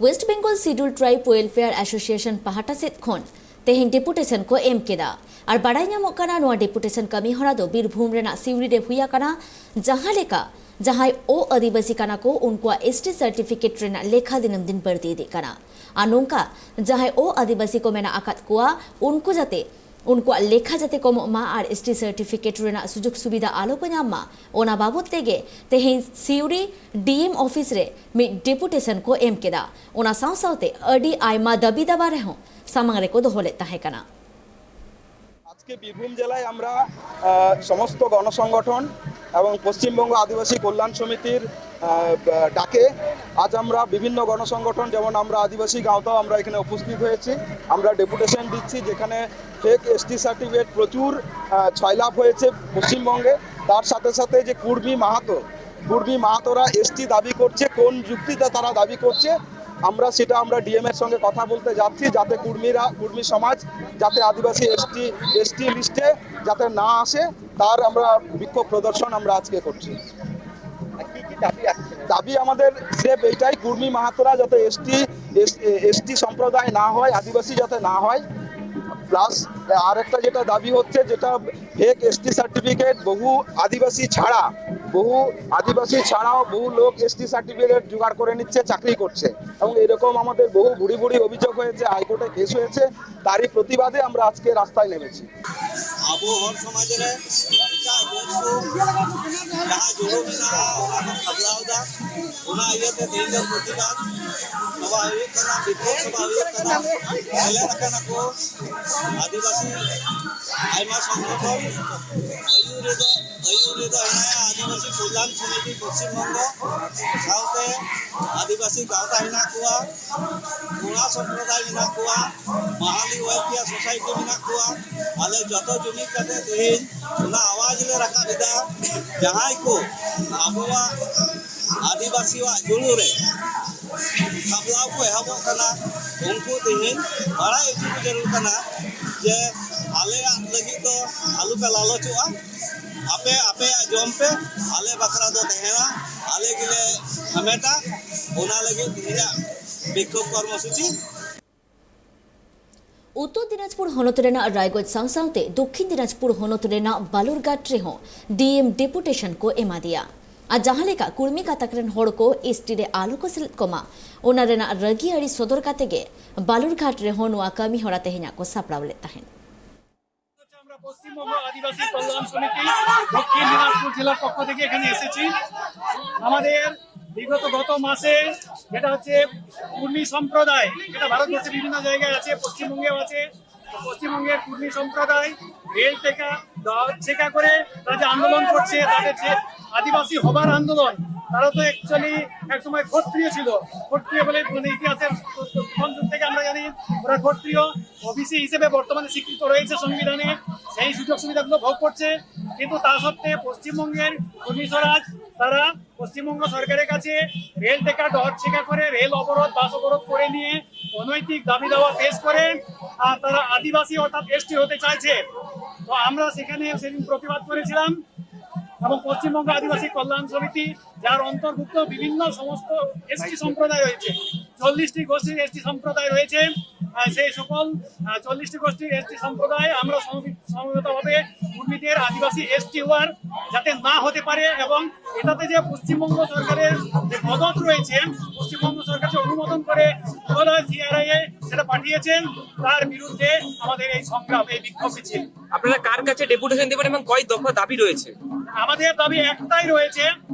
West Bengal Scheduled Tribe Welfare Association ᱯᱟᱦᱴᱟ ᱥᱮᱫ ᱠᱷᱚᱱ ᱛᱮᱦᱮᱧ ᱰᱮᱯᱩᱴᱮᱥᱚᱱ ᱠᱚ ᱮᱢ ᱠᱮᱫᱟ᱾ ᱟᱨ ᱵᱟᱰᱟᱭ ᱧᱟᱢᱚᱜ ᱠᱟᱱᱟ, ᱱᱚᱣᱟ ᱰᱮᱯᱩᱴᱮᱥᱚᱱ ᱠᱟᱹᱢᱤ ᱦᱚᱨᱟ ᱫᱚ ᱵᱤᱨᱵᱷᱩᱢ ᱨᱮᱱᱟᱜ ᱥᱤᱣᱲᱤ ᱨᱮ ᱦᱩᱭ ᱟᱠᱟᱱᱟ᱾ ᱡᱟᱦᱟᱸ ᱞᱮᱠᱟ ᱡᱟᱦᱟᱸᱭ ᱚ ᱟᱹᱫᱤᱵᱟᱹᱥᱤ ᱠᱟᱱᱟ ᱠᱚ, ᱩᱱᱠᱩᱣᱟᱜ ᱮᱥ ᱴᱤ ᱥᱟᱨᱴᱤᱯᱷᱤᱠᱮᱴ ᱨᱮᱱᱟᱜ ᱞᱮᱠᱷᱟ ᱫᱤᱱᱟᱹᱢ ᱫᱤᱱ ᱵᱟᱹᱲᱛᱤ ᱤᱫᱤᱜ ᱠᱟᱱᱟ᱾ ᱟᱨ ᱱᱚᱝᱠᱟ ᱡᱟᱦᱟᱸᱭ ᱚ ᱟᱹᱫᱤᱵᱟᱹᱥᱤ ᱠᱚ ᱢᱮᱱᱟᱜ ᱟᱠᱟᱫ ᱠᱚᱣᱟ, ᱩᱱᱠᱩ ᱡᱟᱛᱮ ᱩᱱᱠᱩᱣᱟᱜ ᱞᱮᱠᱷᱟ ᱡᱟᱛᱮ ᱠᱚᱢᱚᱜ ᱢᱟ ᱟᱨ ᱮᱥ ᱴᱤ ᱥᱟᱨᱴᱤᱯᱷᱤᱠᱮᱴ ᱨᱮᱱᱟᱜ ᱥᱩᱡᱳᱜᱽ ᱥᱩᱵᱤᱫᱷᱟ ᱟᱞᱚ ᱠᱚ ᱧᱟᱢ ᱢᱟ, ᱚᱱᱟ ᱵᱟᱵᱚᱫ ᱛᱮᱜᱮ ᱛᱮᱦᱮᱧ ᱥᱤᱣᱲᱤ ᱰᱤ ᱮᱢ ᱚᱯᱷᱤᱥ ᱨᱮ ᱢᱤᱫ ᱰᱮᱯᱩᱴᱮᱥᱚᱱ ᱠᱚ ᱮᱢ ᱠᱮᱫᱟ᱾ ᱚᱱᱟ ᱥᱟᱶ ᱥᱟᱶᱛᱮ ᱟᱹᱰᱤ ᱟᱭᱢᱟ ᱫᱟᱹᱵᱤ ᱫᱟᱵᱟ ᱨᱮᱦᱚᱸ ᱥᱟᱢᱟᱝ ᱨᱮᱠᱚ ᱫᱚᱦᱚ ᱞᱮᱫ ᱛᱟᱦᱮᱸ ᱠᱟᱱᱟ᱾ আজকে বীরভূম জেলায় আমরা আহ, সমস্ত গণসংগঠন এবং পশ্চিমবঙ্গ আদিবাসী কল্যাণ সমিতির আহ, ডাকে আজ আমরা বিভিন্ন গণসংগঠন, যেমন আমরা আদিবাসী গাঁওতাও আমরা এখানে উপস্থিত হয়েছি। আমরা ডেপুটেশন দিচ্ছি, যেখানে ফেক এসটি সার্টিফিকেট প্রচুর আহ, ছয়লাভ হয়েছে পশ্চিমবঙ্গে। তার সাথে সাথে যে কুর্মী মাহাতো, কুর্মী মাহাতোরা এসটি দাবি করছে, কোন যুক্তিতে তারা দাবি করছে, আমরা সেটা আমরা ডিএম এর সঙ্গে কথা বলতে যাচ্ছি, যাতে কুর্মীরা, কুর্মী সমাজ যাতে আদিবাসী এসটি এসটি লিস্টে যাতে না আসে, তার আমরা বিক্ষোভ প্রদর্শন আমরা আজকে করছি। আর কি কি দাবি আছে? দাবি আমাদের স্রেফ এইটাই, কুর্মী মাহাতোরা যাতে এসটি এসটি সম্প্রদায় না হয়, আদিবাসী যাতে না হয়। প্লাস আর একটা যেটা দাবি হচ্ছে, যেটা ফেক এসটি সার্টিফিকেট, বহু আদিবাসী ছাড়া, বহু আদিবাসী ছাড়াও বহু লোক এসটি সার্টিফিকেট জোগাড় করে নিচ্ছে, চাকরি করছে। এবং এরকম আমাদের বহু বুড়ি বুড়ি অভিযোগ হয়েছে, হাইকোর্টে কেস হয়েছে। তারই প্রতিবাদে আমরা আজকে রাস্তায় নেমেছি। ᱟᱵᱚ ᱦᱚᱲ ᱥᱚᱢᱟᱡᱽ ᱨᱮ ᱮᱴᱟᱜ ᱡᱟᱹᱛ ᱠᱚ ᱡᱟᱦᱟᱸ ᱡᱩᱲᱩ ᱢᱮᱱᱟᱜᱼᱟ, ᱚᱱᱟ ᱠᱚ ᱥᱟᱯᱲᱟᱣ ᱮᱫᱟ᱾ ᱚᱱᱟ ᱤᱭᱟᱹᱛᱮ ᱛᱮᱦᱮᱧ ᱫᱚ ᱯᱨᱚᱛᱤᱵᱟᱫ ᱥᱚᱵᱷᱟ ᱦᱩᱭᱩᱜ ᱠᱟᱱᱟ, ᱵᱤᱠᱠᱷᱳᱵ ᱥᱚᱵᱷᱟ ᱦᱩᱭᱩᱜ ᱠᱟᱱᱟ᱾ ᱥᱮᱞᱮᱫ ᱟᱠᱟᱱᱟ ᱠᱚ ᱟᱹᱫᱤᱵᱟᱹᱥᱤ ᱟᱭᱢᱟ ᱥᱚᱝᱜᱚᱴᱷᱚᱱ᱾ ᱟᱹᱭᱩᱨ ᱨᱮᱫᱚ, ᱟᱹᱭᱩᱨ ᱨᱮᱫᱚ ᱦᱮᱱᱟᱭᱟ ᱟᱹᱫᱤᱵᱟᱹᱥᱤ ᱠᱚᱞᱭᱟᱱ ᱥᱚᱢᱤᱛᱤ ᱯᱚᱥᱪᱤᱢ ᱵᱚᱝᱜᱚ, ᱥᱟᱶᱛᱮ ᱟᱹᱫᱤᱵᱟᱹᱥᱤ ᱜᱟᱶᱛᱟ ᱦᱮᱱᱟᱜ ᱠᱚᱣᱟ, ᱠᱚᱲᱟ ᱥᱚᱢᱯᱨᱚᱫᱟᱭ ᱢᱮᱱᱟᱜ ᱠᱚᱣᱟ, ᱢᱟᱦᱟᱞᱤ ᱳᱭᱮᱞᱯᱷᱮᱭᱟᱨ ᱥᱳᱥᱟᱭᱴᱤ ᱢᱮᱱᱟᱜ ᱠᱚᱣᱟ᱾ ᱟᱞᱮ ᱡᱚᱛᱚ ᱡᱩᱢᱤᱫ ᱠᱟᱛᱮ ᱛᱮᱦᱮᱧ ᱚᱱᱟ ᱟᱣᱟᱡ ᱞᱮ ᱨᱟᱠᱟᱵ ᱮᱫᱟ᱾ ᱡᱟᱦᱟᱸᱭ ᱠᱚ ᱟᱵᱚᱣᱟᱜ ᱟᱹᱫᱤᱵᱟᱹᱥᱤᱣᱟᱜ ᱡᱩᱲᱩ ᱨᱮ ᱥᱟᱯᱲᱟᱣ ᱠᱚ ᱮᱦᱚᱵᱚᱜ ᱠᱟᱱᱟ, ᱩᱱᱠᱩ ᱛᱮᱦᱮᱧ ᱵᱟᱲᱟᱭ ᱦᱚᱪᱚ ᱠᱚ ᱡᱟᱹᱨᱩᱲ ᱠᱟᱱᱟ ᱡᱮ ᱟᱞᱮᱭᱟᱜ ᱞᱟᱹᱜᱤᱫ ᱫᱚ ᱟᱞᱚᱯᱮ ᱞᱟᱞᱚᱪᱚᱜᱼᱟ᱾ ᱟᱯᱮ ᱟᱯᱮᱭᱟᱜ ᱡᱚᱢ ᱯᱮ, ᱟᱞᱮ ᱵᱟᱠᱷᱨᱟ ᱫᱚ ᱛᱟᱦᱮᱱᱟ, ᱟᱞᱮ ᱜᱮᱞᱮ ᱦᱟᱢᱮᱴᱟ᱾ ᱚᱱᱟ ᱞᱟᱹᱜᱤᱫ ᱛᱮᱦᱮᱧᱟᱜ ᱵᱤᱠᱠᱷᱳᱵ ᱠᱚᱨᱢᱚᱥᱩᱪᱤ᱾ ᱩᱛᱛᱚᱨ ᱫᱤᱱᱟᱡᱽᱯᱩᱨ ᱦᱚᱱᱚᱛ ᱨᱮᱱᱟᱜ ᱨᱟᱭᱜᱚᱸᱡᱽ ᱥᱟᱶ ᱥᱟᱶᱛᱮ ᱫᱚᱠᱠᱷᱤᱱ ᱫᱤᱱᱟᱡᱽᱯᱩᱨ ᱦᱚᱱᱚᱛ ᱨᱮᱱᱟᱜ ᱵᱟᱞᱩᱨᱜᱷᱟᱴ ᱨᱮᱦᱚᱸ ᱰᱤ ᱮᱢ ᱰᱮᱯᱩᱴᱮᱥᱚᱱ ᱠᱚ ᱮᱢᱟ ᱫᱮᱭᱟ᱾ ᱟᱨ ᱡᱟᱦᱟᱸ ᱞᱮᱠᱟ ᱠᱩᱲᱢᱤ ᱜᱟᱛᱟᱠ ᱨᱮᱱ ᱦᱚᱲ ᱠᱚ ᱮᱥ ᱴᱤ ᱨᱮ ᱟᱞᱚ ᱠᱚ ᱥᱮᱞᱮᱫ ᱠᱚᱢᱟ, ᱚᱱᱟ ᱨᱮᱱᱟᱜ ᱨᱟᱹᱜᱤ ᱟᱹᱲᱤ ᱥᱚᱫᱚᱨ ᱠᱟᱛᱮ ᱜᱮ ᱵᱟᱞᱩᱨᱜᱷᱟᱴ ᱨᱮᱦᱚᱸ ᱱᱚᱣᱟ ᱠᱟᱹᱢᱤ ᱦᱚᱨᱟ ᱛᱮᱦᱮᱧᱟᱜ ᱠᱚ ᱥᱟᱯᱲᱟᱣ ᱞᱮᱫ ᱛᱟᱦᱮᱸᱫ᱾ আমরা পশ্চিমবঙ্গ আদিবাসী কল্যাণ সমিতি দক্ষিণ দিনাজপুর জেলার পক্ষ থেকে এখানে এসেছি। আমাদের বিগত গত মাসে যেটা হচ্ছে কুর্মী সম্প্রদায়, যেটা ভারতবর্ষের বিভিন্ন জায়গায় আছে, পশ্চিমবঙ্গেও আছে। তো পশ্চিমবঙ্গের কুর্মী সম্প্রদায় রেল টেকা, দ-, ছেঁকা করে তারা যে আন্দোলন করছে, তাদের যে আদিবাসী হবার আন্দোলন, তারা তো অ্যাকচুয়ালি একসময় ক্ষত্রিয় ছিল। ক্ষত্রিয় বলে মানে ইতিহাসের প্রথম যুগ থেকে আমরা জানি ওরা ক্ষত্রিয়, ওবিসি হিসেবে বর্তমানে স্বীকৃত রয়েছে সংবিধানে, সেই সুযোগ সুবিধাগুলো ভোগ করছে। কিন্তু তা সত্ত্বে পশ্চিমবঙ্গের কুর্মী স্বরাজ তারা পশ্চিমবঙ্গ সরকারের কাছে রেল টেকা, ডর ছেঁকা করে রেল অবরোধ, বাস অবরোধ করে নিয়ে অনৈতিক দাবি দাওয়া পেশ করে, আর তারা আদিবাসী অর্থাৎ এসটি হতে চাইছে। তো আমরা সেখানে সেদিন প্রতিবাদ করেছিলাম এবং পশ্চিমবঙ্গ আদিবাসী কল্যাণ সমিতি, যার অন্তর্ভুক্ত বিভিন্ন সমস্ত এসটি সম্প্রদায় রয়েছে, চল্লিশটি গোষ্ঠীর এসটি সম্প্রদায় রয়েছে, আহ, সেই সকল আহ, চল্লিশটি গোষ্ঠীর এসটি সম্প্রদায় আমরা সমবে- সমবেতভাবে কুর্মীদের আদিবাসী এসটি হওয়ার যাতে না হতে পারে এবং এটাতে যে পশ্চিমবঙ্গ সরকারের যে মদত রয়েছে, পশ্চিমবঙ্গ সরকার যে অনুমোদন করে পুনরায় সিআরআইএ সেটা পাঠিয়েছেন, তার বিরুদ্ধে আমাদের এই সংগ্রাম, এই বিক্ষোভ মিছিল। আপনারা কার কাছে ডেপুটেশন দেবেন এবং কয় দফা দাবি রয়েছে? আমাদের দাবি একটাই রয়েছে,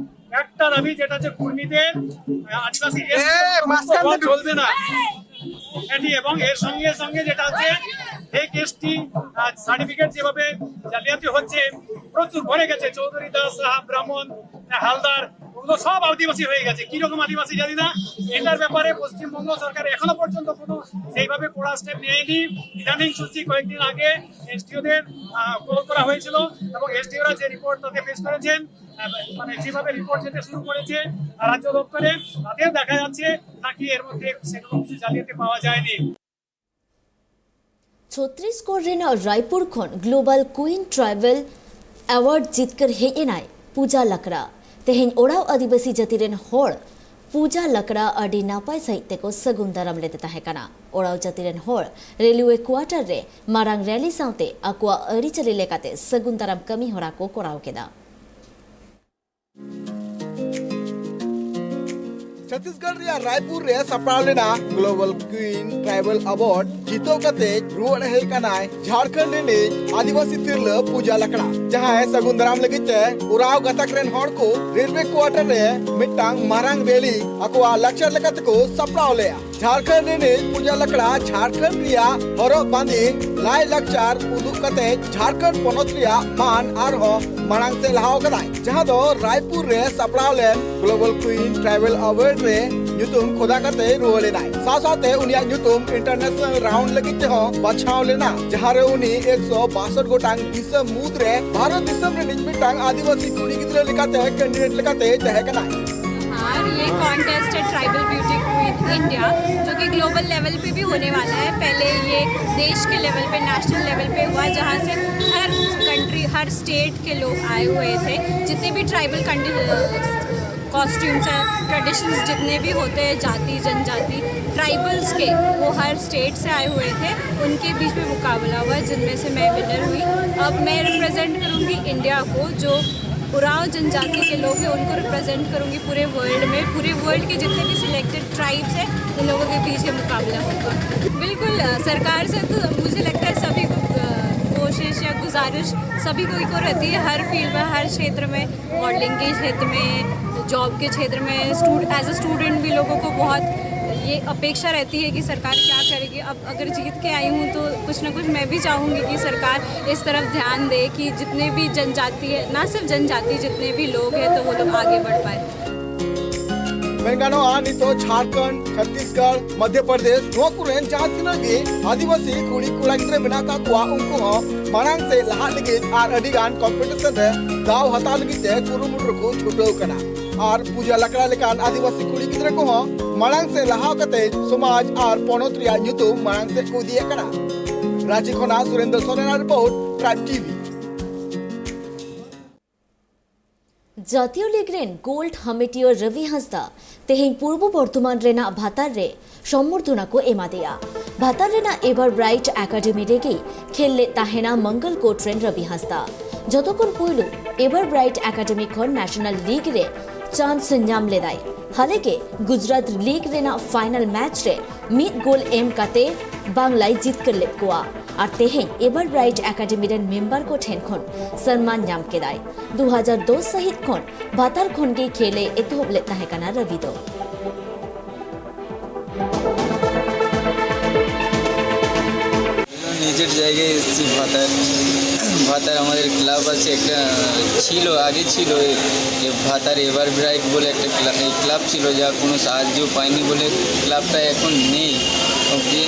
একটা দাবি, যেটা হচ্ছে কুর্মীদের, আহ, আদিবাসী এ, এসটি মাঝখান হওয়া থেকে চলবে না। এটি এবং এর সঙ্গে সঙ্গে যেটা আছে ফেক এসটি সার্টিফিকেট যেভাবে জালিয়াতি হচ্ছে, প্রচুর ভরে গেছে, চৌধুরী, দাস, সাহা, ব্রাহ্মণ, হালদার, ওগুলো সব আদিবাসী হয়ে গেছে। কিরকম আদিবাসী জানি না, এটার ব্যাপারে পশ্চিমবঙ্গ সরকার এখনো পর্যন্ত কোনো সেইভাবে কড়া স্টেপ নেয়নি। ইদানিং শুনছি কয়েকদিন আগে এসডিওদের কল করা হয়েছিল এবং এসডিওরা যে রিপোর্ট তাতে পেশ করেছেন, আহ, মানে যেভাবে রিপোর্ট যেতে শুরু করেছে রাজ্য দপ্তরে, তাতেও দেখা যাচ্ছে নাকি এর মধ্যে সেরকম কিছু জালিয়াতি পাওয়া যায়নি। ᱪᱷᱚᱛᱨᱤᱥᱜᱚᱲ ᱨᱮᱱᱟᱜ ᱨᱟᱭᱯᱩᱨ ᱠᱷᱚᱱ ᱜᱞᱳᱵᱟᱞ ᱠᱩᱭᱤᱱ ᱴᱨᱟᱭᱵᱮᱞ ᱮᱣᱟᱨᱰ ᱡᱤᱛᱠᱟᱹᱨ ᱦᱮᱡ ᱮᱱᱟᱭ ᱯᱩᱡᱟ ᱞᱟᱠᱲᱟ᱾ ᱛᱮᱦᱮᱧ ᱳᱨᱟᱣ ᱟᱹᱫᱤᱵᱟᱹᱥᱤ ᱡᱟᱹᱛᱤ ᱨᱮᱱ ᱦᱚᱲ ᱯᱩᱡᱟ ᱞᱟᱠᱲᱟ ᱟᱹᱰᱤ ᱱᱟᱯᱟᱭ ᱥᱟᱹᱦᱤᱡ ᱛᱮᱠᱚ ᱥᱟᱹᱜᱩᱱ ᱫᱟᱨᱟᱢ ᱞᱮᱫᱮ ᱛᱟᱦᱮᱸ ᱠᱟᱱᱟ᱾ ᱳᱨᱟᱣ ᱡᱟᱹᱛᱤ ᱨᱮᱱ ᱦᱚᱲ ᱨᱮᱞᱣᱮ ᱠᱣᱟᱴᱟᱨ ᱨᱮ ᱢᱟᱨᱟᱝ ᱨᱮᱞᱤ ᱥᱟᱶᱛᱮ ᱟᱠᱚᱣᱟᱜ ᱟᱹᱨᱤᱪᱟᱹᱞᱤ ᱞᱮᱠᱟᱛᱮ ᱥᱟᱹᱜᱩᱱ ᱫᱟᱨᱟᱢ ᱠᱟᱹᱢᱤ ᱦᱚᱨᱟ ᱠᱚ ᱠᱚᱨᱟᱣ ᱠᱮᱫᱟ᱾ ᱪᱷᱚᱛᱤᱥᱜᱚᱲ ᱨᱮᱭᱟᱜ ᱨᱟᱭᱯᱩᱨ ᱨᱮ ᱥᱟᱯᱲᱟᱣ ᱞᱮᱱᱟ ᱜᱞᱳᱵᱟᱞ ᱠᱩᱭᱤᱱ ᱴᱨᱟᱭᱵᱟᱞ ᱟᱣᱟᱨᱰ ᱡᱤᱛᱟᱹᱣ ᱠᱟᱛᱮ ᱨᱩᱣᱟᱹᱲ ᱦᱮᱡ ᱠᱟᱱᱟᱭ ᱡᱷᱟᱲᱠᱷᱚᱸᱰ ᱨᱤᱱᱤᱡ ᱟᱹᱫᱤᱵᱟᱹᱥᱤ ᱛᱤᱨᱞᱟᱹ ᱯᱩᱡᱟ ᱞᱟᱠᱲᱟ, ᱡᱟᱦᱟᱸᱭ ᱥᱟᱹᱜᱩᱱ ᱫᱟᱨᱟᱢ ᱞᱟᱹᱜᱤᱫ ᱛᱮ ᱳᱨᱟᱣ ᱜᱟᱛᱟᱠ ᱨᱮᱱ ᱦᱚᱲ ᱠᱚ ᱨᱮᱞᱣᱮ ᱠᱣᱟᱴᱟᱨ ᱨᱮ ᱢᱤᱫᱴᱟᱝ ᱢᱟᱨᱟᱝ ᱨᱮᱞᱤ ᱟᱠᱚᱣᱟᱜ ᱞᱟᱠᱪᱟᱨ ᱞᱮᱠᱟ ᱛᱮᱠᱚ ᱥᱟᱯᱲᱟᱣ ᱞᱮᱫᱼᱟ᱾ ᱡᱷᱟᱲᱠᱷᱚᱸᱰ ᱨᱤᱱᱤᱡ ᱯᱩᱡᱟ ᱞᱟᱠᱲᱟ ᱡᱷᱟᱲᱠᱷᱚᱸᱰ ᱨᱮᱭᱟᱜ ᱦᱚᱨᱚᱜ ᱵᱟᱸᱫᱮ ᱞᱟᱭ ᱞᱟᱠᱪᱟᱨ ᱩᱫᱩᱜ ᱠᱟᱛᱮ ᱡᱷᱟᱲᱠᱷᱚᱸᱰ ᱯᱚᱱᱚᱛ ᱨᱮᱭᱟᱜ ᱢᱟᱱ ᱟᱨᱦᱚᱸ ᱢᱟᱲᱟᱝ ᱥᱮᱫ ᱞᱟᱦᱟᱣ ᱠᱟᱫᱟᱭ, ᱡᱟᱦᱟᱸ ᱫᱚ ᱨᱟᱭᱯᱩᱨ ᱨᱮ ᱥᱟᱯᱲᱟᱣ ᱞᱮᱱ ᱜᱞᱳᱵᱟᱞ ᱠᱩᱭᱤᱱ ᱴᱨᱟᱭᱵᱟᱞ ᱟᱣᱟᱨᱰ ᱨᱮ ᱧᱩᱛᱩᱢ ᱠᱷᱚᱫᱟ ᱠᱟᱛᱮ ᱨᱩᱣᱟᱹᱲ ᱮᱱᱟᱭ᱾ ᱥᱟᱶ ᱥᱟᱶᱛᱮ ᱩᱱᱤᱭᱟᱜ ᱧᱩᱛᱩᱢ ᱤᱱᱴᱟᱨᱱᱮᱥᱱᱟᱞ ᱨᱟᱣᱩᱱᱰ ᱞᱟᱹᱜᱤᱫ ᱛᱮᱦᱚᱸ ᱵᱟᱪᱷᱟᱣ ᱞᱮᱱᱟ, ᱡᱟᱦᱟᱸ ᱨᱮ ᱩᱱᱤ ᱮᱠᱥᱚ ᱵᱟᱥᱚᱴ ᱜᱚᱴᱟᱝ ᱫᱤᱥᱚᱢ ᱢᱩᱫᱽ ᱨᱮ ᱵᱷᱟᱨᱚᱛ ᱫᱤᱥᱚᱢ ᱨᱤᱱᱤᱡ ᱢᱤᱫᱴᱟᱝ ᱟᱹᱫᱤᱵᱟᱹᱥᱤ ᱠᱩᱲᱤ ᱜᱤᱫᱽᱨᱟᱹ ᱞᱮᱠᱟᱛᱮ ᱠᱮᱱᱰᱤᱰᱮᱴ ᱞᱮᱠᱟᱛᱮ ᱛᱟᱦᱮᱸ ᱠᱟᱱᱟᱭ᱾ और ये कॉन्टेस्ट है ट्राइबल ब्यूटी क्वीन इंडिया, जो कि ग्लोबल लेवल पे भी होने वाला है। पहले ये देश के लेवल पे, नेशनल लेवल पे हुआ, जहाँ से हर कंट्री, हर स्टेट के लोग आए हुए थे। जितने भी ट्राइबल कॉस्ट्यूम्स हैं, ट्रेडिशंस जितने भी होते हैं, जाति जनजाति ट्राइबल्स के, वो हर स्टेट से आए हुए थे। उनके बीच में मुकाबला हुआ, जिनमें से मैं विनर हुई। अब मैं रिप्रेजेंट करूँगी इंडिया को, जो उरांव जनजाति के लोग हैं, उनको रिप्रेजेंट करूँगी पूरे वर्ल्ड में। पूरे वर्ल्ड के जितने भी सिलेक्टेड ट्राइब्स हैं, उन लोगों के बीच ये मुकाबला होगा। बिल्कुल, अ, सरकार से तो मुझे लगता है सभी को, अ, कोशिश या गुजारिश सभी को ही को रहती है, हर फील्ड में, हर क्षेत्र में, मॉडलिंग के क्षेत्र में, जॉब के क्षेत्र में, स्टूड एज अ स्टूडेंट भी लोगों को बहुत ये अपेक्षा रहती है कि सरकार क्या करेगी। अब अगर जीत के आई हूँ तो कुछ ना कुछ मैं भी चाहूँगी कि सरकार इस तरफ ध्यान दे कि जितने भी जनजाति है, ना सिर्फ जनजाति, जितने भी लोग हैं, तो वो लोग आगे बढ़ पाए। ᱢᱮᱱ ᱜᱟᱱᱚᱜᱼᱟ, ᱱᱤᱛᱚᱜ ᱡᱷᱟᱲᱠᱷᱚᱸᱰ, ᱪᱷᱚᱛᱤᱥᱜᱚᱲ, ᱢᱚᱫᱽᱫᱷᱚ ᱯᱨᱚᱫᱮᱥ, ᱱᱚᱣᱟ ᱠᱚᱨᱮᱱ ᱡᱟᱦᱟᱸ ᱛᱤᱱᱟᱹᱜ ᱜᱮ ᱟᱹᱫᱤᱵᱟᱹᱥᱤ ᱠᱩᱲᱤ ᱠᱚᱲᱟ ᱜᱤᱫᱽᱨᱟᱹ ᱢᱮᱱᱟᱜ ᱟᱠᱟᱫ ᱠᱚᱣᱟ, ᱩᱱᱠᱩ ᱦᱚᱸ ᱢᱟᱲᱟᱝ ᱥᱮᱫ ᱞᱟᱦᱟᱜ ᱞᱟᱹᱜᱤᱫ ᱟᱨ ᱟᱹᱰᱤ ᱜᱟᱱ ᱠᱚᱢᱯᱤᱴᱤᱥᱚᱱ ᱨᱮ ᱫᱟᱣ ᱦᱟᱛᱟᱣ ᱞᱟᱹᱜᱤᱫ ᱛᱮ ᱠᱩᱨᱩᱢᱩᱴᱩ ᱨᱮᱠᱚ ᱪᱷᱩᱴᱟᱹᱣ ᱠᱟᱱᱟ᱾ ᱟᱨ ᱯᱩᱡᱟ ᱞᱟᱠᱲᱟ ᱞᱮᱠᱟᱱ ᱟᱹᱫᱤᱵᱟᱹᱥᱤ ᱠᱩᱲᱤ ᱜᱤᱫᱽᱨᱟᱹ ᱠᱚᱦᱚᱸ ᱢᱟᱲᱟᱝ ᱥᱮᱫ ᱞᱟᱦᱟᱣ ᱠᱟᱛᱮ ᱥᱚᱢᱟᱡᱽ ᱟᱨ ᱯᱚᱱᱚᱛ ᱨᱮᱭᱟᱜ ᱧᱩᱛᱩᱢ ᱢᱟᱲᱟᱝ ᱥᱮᱫ ᱠᱚ ᱤᱫᱤᱭᱮᱫ ᱠᱟᱱᱟ᱾ ᱨᱟᱸᱪᱤ ᱠᱷᱚᱱᱟᱜ ᱥᱩᱨᱮᱱᱫᱨᱚ ᱥᱚᱨᱮᱱᱟᱜ ᱨᱤᱯᱳᱨᱴ, ᱴᱨᱟᱭᱤᱵᱽ ᱴᱤᱵᱷᱤ᱾ ᱡᱟᱹᱛᱤᱭᱚ ᱞᱤᱜᱽ ᱨᱮᱱ ᱜᱳᱞᱰ ᱦᱟᱢᱮᱴᱤᱭᱟᱹ ᱨᱚᱵᱤ ᱦᱟᱸᱥᱫᱟ ᱛᱮᱦᱮᱧ ᱯᱩᱨᱵᱚ ᱵᱚᱨᱫᱷᱚᱢᱟᱱ ᱨᱮᱱᱟᱜ ᱵᱷᱟᱛᱟᱨ ᱨᱮ ᱥᱚᱢᱵᱚᱨᱫᱷᱚᱱᱟ ᱠᱚ ᱮᱢᱟᱫᱮᱭᱟ᱾ ᱵᱷᱟᱛᱟᱨ ᱨᱮᱱᱟᱜ ᱮᱵᱟᱨ ᱵᱨᱟᱭᱤᱴ ᱮᱠᱟᱰᱮᱢᱤ ᱨᱮᱜᱮᱭ ᱠᱷᱮᱞ ᱞᱮᱫ ᱛᱟᱦᱮᱱᱟ ᱢᱚᱝᱜᱚᱞ ᱠᱳᱴ ᱨᱮᱱ ᱨᱚᱵᱤ ᱦᱟᱸᱥᱫᱟ᱾ ᱡᱚᱛᱚ ᱠᱷᱚᱱ ᱯᱩᱭᱞᱩ ᱮᱵᱟᱨ ᱵᱨᱟᱭᱤᱴ ᱮᱠᱟᱰᱮᱢᱤ ᱠᱷᱚᱱ ᱱᱮᱥᱚᱱᱟᱞ ᱞᱤᱜᱽ ᱨᱮ ᱪᱟᱱᱥ ᱧᱟᱢ ᱞᱮᱫᱟᱭ᱾ ᱦᱟᱞᱮ ᱜᱮ ᱜᱩᱡᱽᱨᱟᱴ ᱞᱤᱜᱽ ᱨᱮᱱᱟᱜ ᱯᱷᱟᱭᱱᱟᱞ ᱢᱮᱪ ᱨᱮ ᱢᱤᱫ ᱜᱳᱞ ᱮᱢ ᱠᱟᱛᱮ ᱵᱟᱝᱞᱟᱭ ᱡᱤᱛᱠᱟᱹᱨ ᱞᱮᱫ ᱠᱚᱣᱟ ᱟᱨ ᱛᱮᱦᱮᱧ ᱮᱵᱟᱨ ᱵᱨᱟᱭᱤᱴ ᱮᱠᱟᱰᱮᱢᱤ ᱨᱮᱱ ᱢᱮᱢᱵᱟᱨ ᱠᱚ ᱴᱷᱮᱱ ᱠᱷᱚᱱ ᱥᱚᱱᱢᱟᱱ ᱧᱟᱢ ᱠᱮᱫᱟᱭ᱾ ᱫᱩ ᱦᱟᱡᱟᱨ ᱫᱚᱥ ᱥᱟᱹᱦᱤᱛ ᱠᱷᱚᱱ ᱵᱷᱟᱛᱟᱨ ᱠᱷᱚᱱ ᱜᱮ ᱠᱷᱮᱞ ᱮ ᱮᱛᱚᱦᱚᱵ ᱞᱮᱫ ᱛᱟᱦᱮᱸ ᱠᱟᱱᱟ ᱨᱚᱵᱤ ᱫᱚ᱾ নিজের জায়গায় এসেছি ভাতার। ভাতার আমাদের ক্লাব আছে একটা, ছিল, আগে ছিল এ, এ ভাতার এভারব্রাইট বলে একটা ক্লা-, এই ক্লাব ছিল, যা কোনো সাহায্য পায়নি বলে ক্লাবটা এখন নেই অবধি।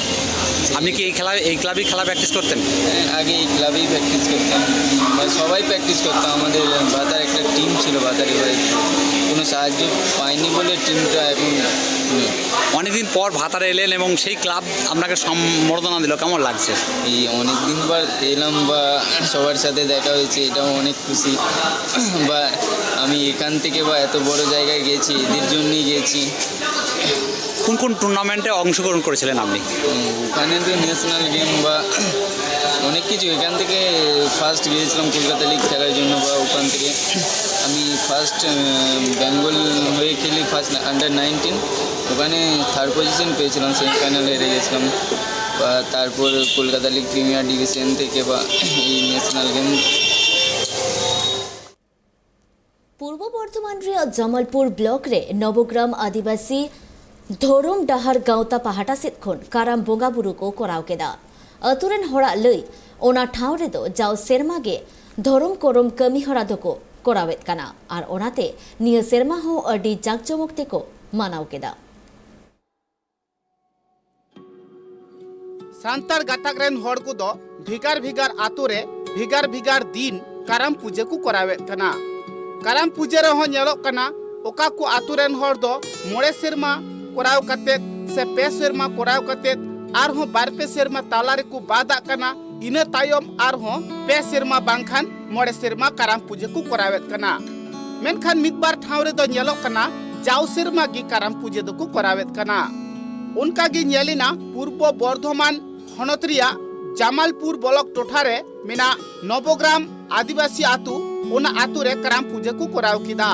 আপনি কি এই খেলা, এই ক্লাবেই খেলা প্র্যাকটিস করতেন? হ্যাঁ, আগে এই ক্লাবেই প্র্যাকটিস করতাম, বা সবাই প্র্যাকটিস করতাম। আমাদের ভাতার একটা টিম ছিল, ভাতার এভারব্রাইট, কোনো সাহায্য পায়নি বলে টিমটা এখন নেই। অনেকদিন পর ভাতারে এলেন এবং সেই ক্লাব আপনাকে সম্বর্ধনা দিল, কেমন লাগছে? এই অনেক দিন পর এলাম বা সবার সাথে দেখা হয়েছে, এটাও অনেক খুশি। বা আমি এখান থেকে বা এত বড় জায়গায় গেছি, এদের জন্যই গেছি। কোন কোন টুর্নামেন্টে অংশগ্রহণ করেছিলেন আপনি? উম, ওখানে তো ন্যাশনাল গেম বা অনেক কিছু, এখান থেকে ফার্স্ট গিয়েছিলাম কলকাতা লিগ খেলার জন্য, বা ওখান থেকে আমি ফার্স্ট বেঙ্গল হয়ে খেলি ফার্স্ট আন্ডার নাইনটিন, ওখানে থার্ড পজিশন পেয়েছিলাম, সেমিফাইনাল হেরে গেছিলাম। বা তারপর কলকাতা লিগ প্রিমিয়ার ডিভিশন থেকে বা এই ন্যাশনাল গেম। ᱯᱩᱨᱵᱚ ᱵᱚᱨᱫᱷᱚᱢᱟᱱ ᱨᱮᱭᱟᱜ ᱡᱟᱢᱟᱞᱯᱩᱨ ᱵᱞᱚᱠ ᱨᱮ ᱱᱚᱵᱚᱜᱨᱟᱢ ᱟᱹᱫᱤᱵᱟᱹᱥᱤ ᱫᱷᱚᱨᱚᱢ ᱰᱟᱦᱟᱨ ᱜᱟᱶᱛᱟ ᱯᱟᱦᱴᱟ ᱥᱮᱫ ᱠᱷᱚᱱ ᱠᱟᱨᱟᱢ ᱵᱚᱸᱜᱟ ᱵᱩᱨᱩ ᱠᱚ ᱠᱚᱨᱟᱣ ᱠᱮᱫᱟ᱾ ᱟᱹᱛᱩ ᱨᱮᱱ ᱦᱚᱲᱟᱜ ᱞᱟᱹᱭ, ᱚᱱᱟ ᱴᱷᱟᱶ ᱨᱮᱫᱚ ᱡᱟᱣ ᱥᱮᱨᱢᱟ ᱜᱮ ᱫᱷᱚᱨᱚᱢ ᱠᱚᱨᱚᱢ ᱠᱟᱹᱢᱤ ᱦᱚᱨᱟ ᱫᱚᱠᱚ ᱠᱚᱨᱟᱣᱮᱫ ᱠᱟᱱᱟ ᱟᱨ ᱚᱱᱟᱛᱮ ᱱᱤᱭᱟᱹ ᱥᱮᱨᱢᱟ ᱦᱚᱸ ᱟᱹᱰᱤ ᱡᱟᱠᱡᱚᱢᱚᱠ ᱛᱮᱠᱚ ᱢᱟᱱᱟᱣ ᱠᱮᱫᱟ᱾ ᱥᱟᱱᱛᱟᱲ ᱜᱟᱛᱟᱠ ᱨᱮᱱ ᱦᱚᱲ ᱠᱚᱫᱚ ᱵᱷᱮᱜᱟᱨ ᱵᱷᱮᱜᱟᱨ ᱟᱛᱳ ᱨᱮ ᱵᱷᱮᱜᱟᱨ ᱵᱷᱮᱜᱟᱨ ᱫᱤᱱ ᱠᱟᱨᱟᱢ ᱯᱩᱡᱟᱹ ᱠᱚ ᱠᱚᱨᱟᱣᱮᱫ ᱠᱟᱱᱟ᱾ ᱠᱟᱨᱟᱢ ᱯᱩᱡᱟᱹ ᱨᱮᱦᱚᱸ ᱧᱮᱞᱚᱜ ᱠᱟᱱᱟ, ᱚᱠᱟ ᱠᱚ ᱟᱛᱳ ᱨᱮᱱ ᱦᱚᱲ ᱫᱚ ᱢᱚᱬᱮ ᱥᱮᱨᱢᱟ ᱠᱚᱨᱟᱣ ᱠᱟᱛᱮᱫ ᱥᱮ ᱯᱮ ᱥᱮᱨᱢᱟ ᱠᱚᱨᱟᱣ ᱠᱟᱛᱮᱫ ᱟᱨᱦᱚᱸ ᱵᱟᱨ ᱯᱮ ᱥᱮᱨᱢᱟ ᱛᱟᱞᱟ ᱨᱮᱠᱚ ᱵᱟᱫᱟᱜ ᱠᱟᱱᱟ᱾ ᱤᱱᱟᱹ ᱛᱟᱭᱚᱢ ᱟᱨᱦᱚᱸ ᱯᱮ ᱥᱮᱨᱢᱟ ᱵᱟᱝᱠᱷᱟᱱ ᱢᱚᱬᱮ ᱥᱮᱨᱢᱟ ᱠᱟᱨᱟᱢ ᱯᱩᱡᱟᱹ ᱠᱚ ᱠᱚᱨᱟᱣᱮᱫ ᱠᱟᱱᱟ᱾ ᱢᱮᱱᱠᱷᱟᱱ ᱢᱤᱫ ᱵᱟᱨ ᱴᱷᱟᱶ ᱨᱮᱫᱚ ᱧᱮᱞᱚᱜ ᱠᱟᱱᱟ, ᱡᱟᱣ ᱥᱮᱨᱢᱟ ᱜᱮ ᱠᱟᱨᱟᱢ ᱯᱩᱡᱟᱹ ᱫᱚᱠᱚ ᱠᱚᱨᱟᱣᱮᱫ ᱠᱟᱱᱟ᱾ ᱚᱱᱠᱟ ᱜᱮ ᱧᱮᱞ ᱮᱱᱟ, ᱯᱩᱨᱵᱚ ᱵᱚᱨᱫᱷᱚᱢᱟᱱ ᱦᱚᱱᱚᱛ ᱨᱮᱭᱟᱜ ᱡᱟᱢᱟᱞᱯᱩᱨ ᱵᱞᱚᱠ ᱴᱚᱴᱷᱟ ᱨᱮ ᱢᱮᱱᱟᱜ ᱱᱚᱵᱚᱜᱨᱟᱢ ᱟᱹᱫᱤᱵᱟᱹᱥᱤ ᱟᱹᱛᱩ, ᱚᱱᱟ ᱟᱹᱛᱩ ᱨᱮ ᱠᱟᱨᱟᱢ ᱯᱩᱡᱟᱹ ᱠᱚ ᱠᱚᱨᱟᱣ ᱠᱮᱫᱟ᱾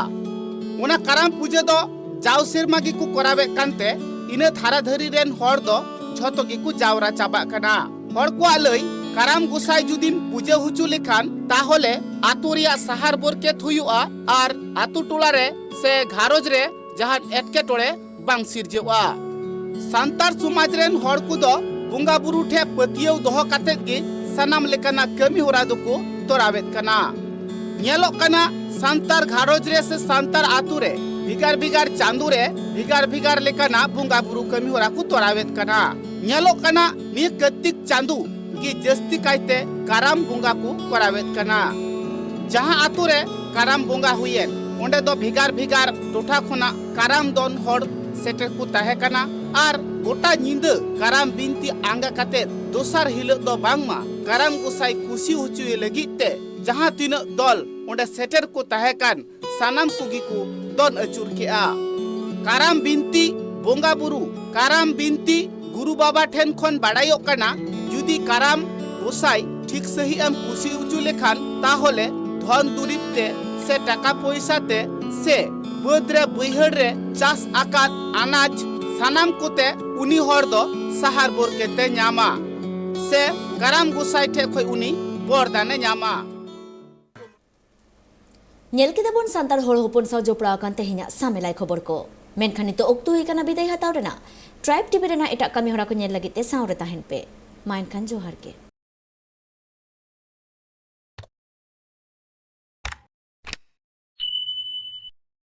ᱚᱱᱟ ᱠᱟᱨᱟᱢ ᱯᱩᱡᱟᱹ ᱫᱚ ᱡᱟᱣ ᱥᱮᱨᱢᱟ ᱜᱮᱠᱚ ᱠᱚᱨᱟᱣᱮᱫ ᱠᱟᱱᱛᱮ, ᱤᱱᱟᱹ ᱫᱷᱟᱨᱟ ᱫᱷᱟᱹᱨᱤ ᱨᱮᱱ ᱦᱚᱲ ᱫᱚ ᱡᱷᱚᱛᱚ ᱜᱮᱠᱚ ᱡᱟᱣᱨᱟ ᱪᱟᱵᱟᱜ ᱠᱟᱱᱟ᱾ ᱦᱚᱲ ᱠᱚᱣᱟᱜ ᱞᱟᱹᱭ, ᱠᱟᱨᱟᱢ ᱜᱚᱸᱥᱟᱭ ᱡᱩᱫᱤᱢ ᱯᱩᱡᱟᱹ ᱦᱚᱪᱚ ᱞᱮᱠᱷᱟᱱ, ᱛᱟᱦᱚᱞᱮ ᱟᱹᱛᱩ ᱨᱮᱭᱟᱜ ᱥᱟᱦᱟᱨ ᱵᱚᱨᱠᱮᱛ ᱦᱩᱭᱩᱜᱼᱟ ᱟᱨ ᱟᱹᱛᱩ ᱴᱚᱞᱟ ᱨᱮ ᱥᱮ ᱜᱷᱟᱨᱚᱸᱡᱽ ᱨᱮ ᱡᱟᱦᱟᱱ ᱮᱴᱠᱮᱴᱚᱬᱮ ᱵᱟᱝ ᱥᱤᱨᱡᱟᱹᱜᱼᱟ᱾ ᱥᱟᱱᱛᱟᱲ ᱥᱚᱢᱟᱡᱽ ᱨᱮᱱ ᱦᱚᱲ ᱠᱚᱫᱚ ᱵᱚᱸᱜᱟ ᱵᱩᱨᱩ ᱴᱷᱮᱱ ᱯᱟᱹᱛᱭᱟᱹᱣ ᱫᱚᱦᱚ ᱠᱟᱛᱮᱫ ᱜᱮ ᱥᱟᱱᱟᱢ ᱞᱮᱠᱟᱱᱟᱜ ᱠᱟᱹᱢᱤ ᱦᱚᱨᱟ ᱫᱚᱠᱚ ᱛᱚᱨᱟᱣᱮᱫ ᱠᱟᱱᱟ᱾ ᱧᱮᱞᱚᱜ ᱠᱟᱱᱟ, ᱥᱟᱱᱛᱟᱲ ᱜᱷᱟᱨᱚᱸᱡᱽ ᱨᱮ ᱥᱮ ᱥᱟᱱᱛᱟᱲ ᱟᱹᱛᱩ ᱨᱮ ᱵᱷᱮᱜᱟᱨ ᱵᱷᱮᱜᱟᱨ ᱪᱟᱸᱫᱳ ᱨᱮ ᱵᱷᱮᱜᱟᱨ ᱵᱷᱮᱜᱟᱨ ᱞᱮᱠᱟᱱᱟᱜ ᱵᱚᱸᱜᱟ ᱵᱩᱨᱩ ᱠᱟᱹᱢᱤ ᱦᱚᱨᱟ ᱠᱚ ᱛᱚᱨᱟᱣᱮᱫ ᱠᱟᱱᱟ᱾ ᱧᱮᱞᱚᱜ ᱠᱟᱱᱟ, ᱱᱤᱭᱟᱹ ᱠᱟᱨᱛᱤᱠ ᱪᱟᱸᱫᱳ ᱜᱮ ᱡᱟᱹᱥᱛᱤ ᱠᱟᱭᱛᱮ ᱠᱟᱨᱟᱢ ᱵᱚᱸᱜᱟ ᱠᱚ ᱠᱚᱨᱟᱣᱮᱫ ᱠᱟᱱᱟ᱾ ᱡᱟᱦᱟᱸ ᱟᱛᱳ ᱨᱮ ᱠᱟᱨᱟᱢ ᱵᱚᱸᱜᱟ ᱦᱩᱭᱮᱱ, ᱚᱸᱰᱮ ᱫᱚ ᱵᱷᱮᱜᱟᱨ ᱵᱷᱮᱜᱟᱨ ᱴᱚᱴᱷᱟ ᱠᱷᱚᱱᱟᱜ ᱠᱟᱨᱟᱢ ᱫᱚᱱ ᱦᱚᱲ ᱥᱮᱴᱮᱨ ᱠᱚ ᱛᱟᱦᱮᱸ ᱠᱟᱱᱟ ᱟᱨ ᱜᱚᱴᱟ ᱧᱤᱫᱟᱹ ᱠᱟᱨᱟᱢ ᱵᱤᱱᱛᱤ ᱟᱸᱜᱟ ᱠᱟᱛᱮ ᱫᱚᱥᱟᱨ ᱦᱤᱞᱳᱜ ᱫᱚ ᱵᱟᱝᱢᱟ ᱠᱟᱨᱟᱢ ᱜᱚᱸᱥᱟᱭ ᱠᱩᱥᱤ ᱦᱚᱪᱚᱭᱮ ᱞᱟᱹᱜᱤᱫ ᱛᱮ ᱡᱟᱦᱟᱸ ᱛᱤᱱᱟᱹᱜ ᱫᱚᱞ ᱚᱸᱰᱮ ᱥᱮᱴᱮᱨ ᱠᱚ ᱛᱟᱦᱮᱸ ᱠᱟᱱ, ᱥᱟᱱᱟᱢ ᱠᱚᱜᱮ ᱠᱚ ᱫᱚᱱ ᱟᱹᱪᱩᱨ ᱠᱮᱜᱼᱟ᱾ ᱠᱟᱨᱟᱢ ᱵᱤᱱᱛᱤ, ᱵᱚᱸᱜᱟ ᱵᱩᱨᱩ, ᱠᱟᱨᱟᱢ ᱵᱤᱱᱛᱤ, ᱜᱩᱨᱩ ᱵᱟᱵᱟ ᱴᱷᱮᱱ ᱠᱷᱚᱱ ᱵᱟᱲᱟᱭᱚᱜ ᱠᱟᱱᱟ, ᱡᱩᱫᱤ ᱠᱟᱨᱟᱢ ᱜᱚᱸᱥᱟᱭ ᱴᱷᱤᱠ ᱥᱟᱺᱦᱤᱡ ᱮᱢ ᱠᱩᱥᱤ ᱦᱚᱪᱚ ᱞᱮᱠᱷᱟᱱ, ᱛᱟᱦᱚᱞᱮ ᱫᱷᱚᱱ ᱫᱩᱨᱤᱵ ᱛᱮ ᱥᱮ ᱴᱟᱠᱟ ᱯᱚᱭᱥᱟ ᱛᱮ ᱥᱮ ᱵᱟᱹᱫᱽ ᱨᱮ ᱵᱟᱹᱭᱦᱟᱹᱲ ᱨᱮ ᱪᱟᱥ ᱟᱠᱟᱫ ᱟᱱᱟᱡ ᱥᱟᱱᱟᱢ ᱠᱚᱛᱮ ᱩᱱᱤ ᱦᱚᱲ ᱫᱚ ᱥᱟᱦᱟᱨ ᱵᱚᱨᱠᱮᱛ ᱮ ᱧᱟᱢᱟ ᱥᱮ ᱠᱟᱨᱟᱢ ᱜᱚᱸᱥᱟᱭ ᱴᱷᱮᱱ ᱠᱷᱚᱱ ᱩᱱᱤ ᱵᱚᱨᱫᱟᱱ ᱮ ᱧᱟᱢᱟ᱾ ᱧᱮᱞ ᱠᱮᱫᱟ ᱵᱚᱱ ᱥᱟᱱᱛᱟᱲ ᱦᱚᱲ ᱦᱚᱯᱚᱱ ᱥᱟᱶ ᱡᱚᱯᱲᱟᱣ ᱟᱠᱟᱱ ᱛᱮᱦᱮᱧᱟᱜ ᱥᱟᱢᱮᱞᱟᱭ ᱠᱷᱚᱵᱚᱨ ᱠᱚ᱾ ᱢᱮᱱᱠᱷᱟᱱ ᱱᱤᱛᱚᱜ ᱚᱠᱛᱚ ᱦᱩᱭ ᱟᱠᱟᱱᱟ ᱵᱤᱫᱟᱹᱭ ᱦᱟᱛᱟᱣ ᱨᱮᱱᱟᱜ᱾ ᱴᱨᱟᱭᱤᱵᱽ ᱴᱤᱵᱷᱤ ᱨᱮᱱᱟᱜ ᱮᱴᱟᱜ ᱠᱟᱹᱢᱤ ᱦᱚᱨᱟ ᱠᱚ ᱧᱮᱞ ᱞᱟᱹᱜᱤᱫ ᱛᱮ ᱥᱟᱶ ᱨᱮ ᱛᱟᱦᱮᱱ ᱯᱮ᱾ ᱢᱟ ᱮᱱᱠᱷᱟᱱ ᱡᱚᱦᱟᱨ ᱜᱮ᱾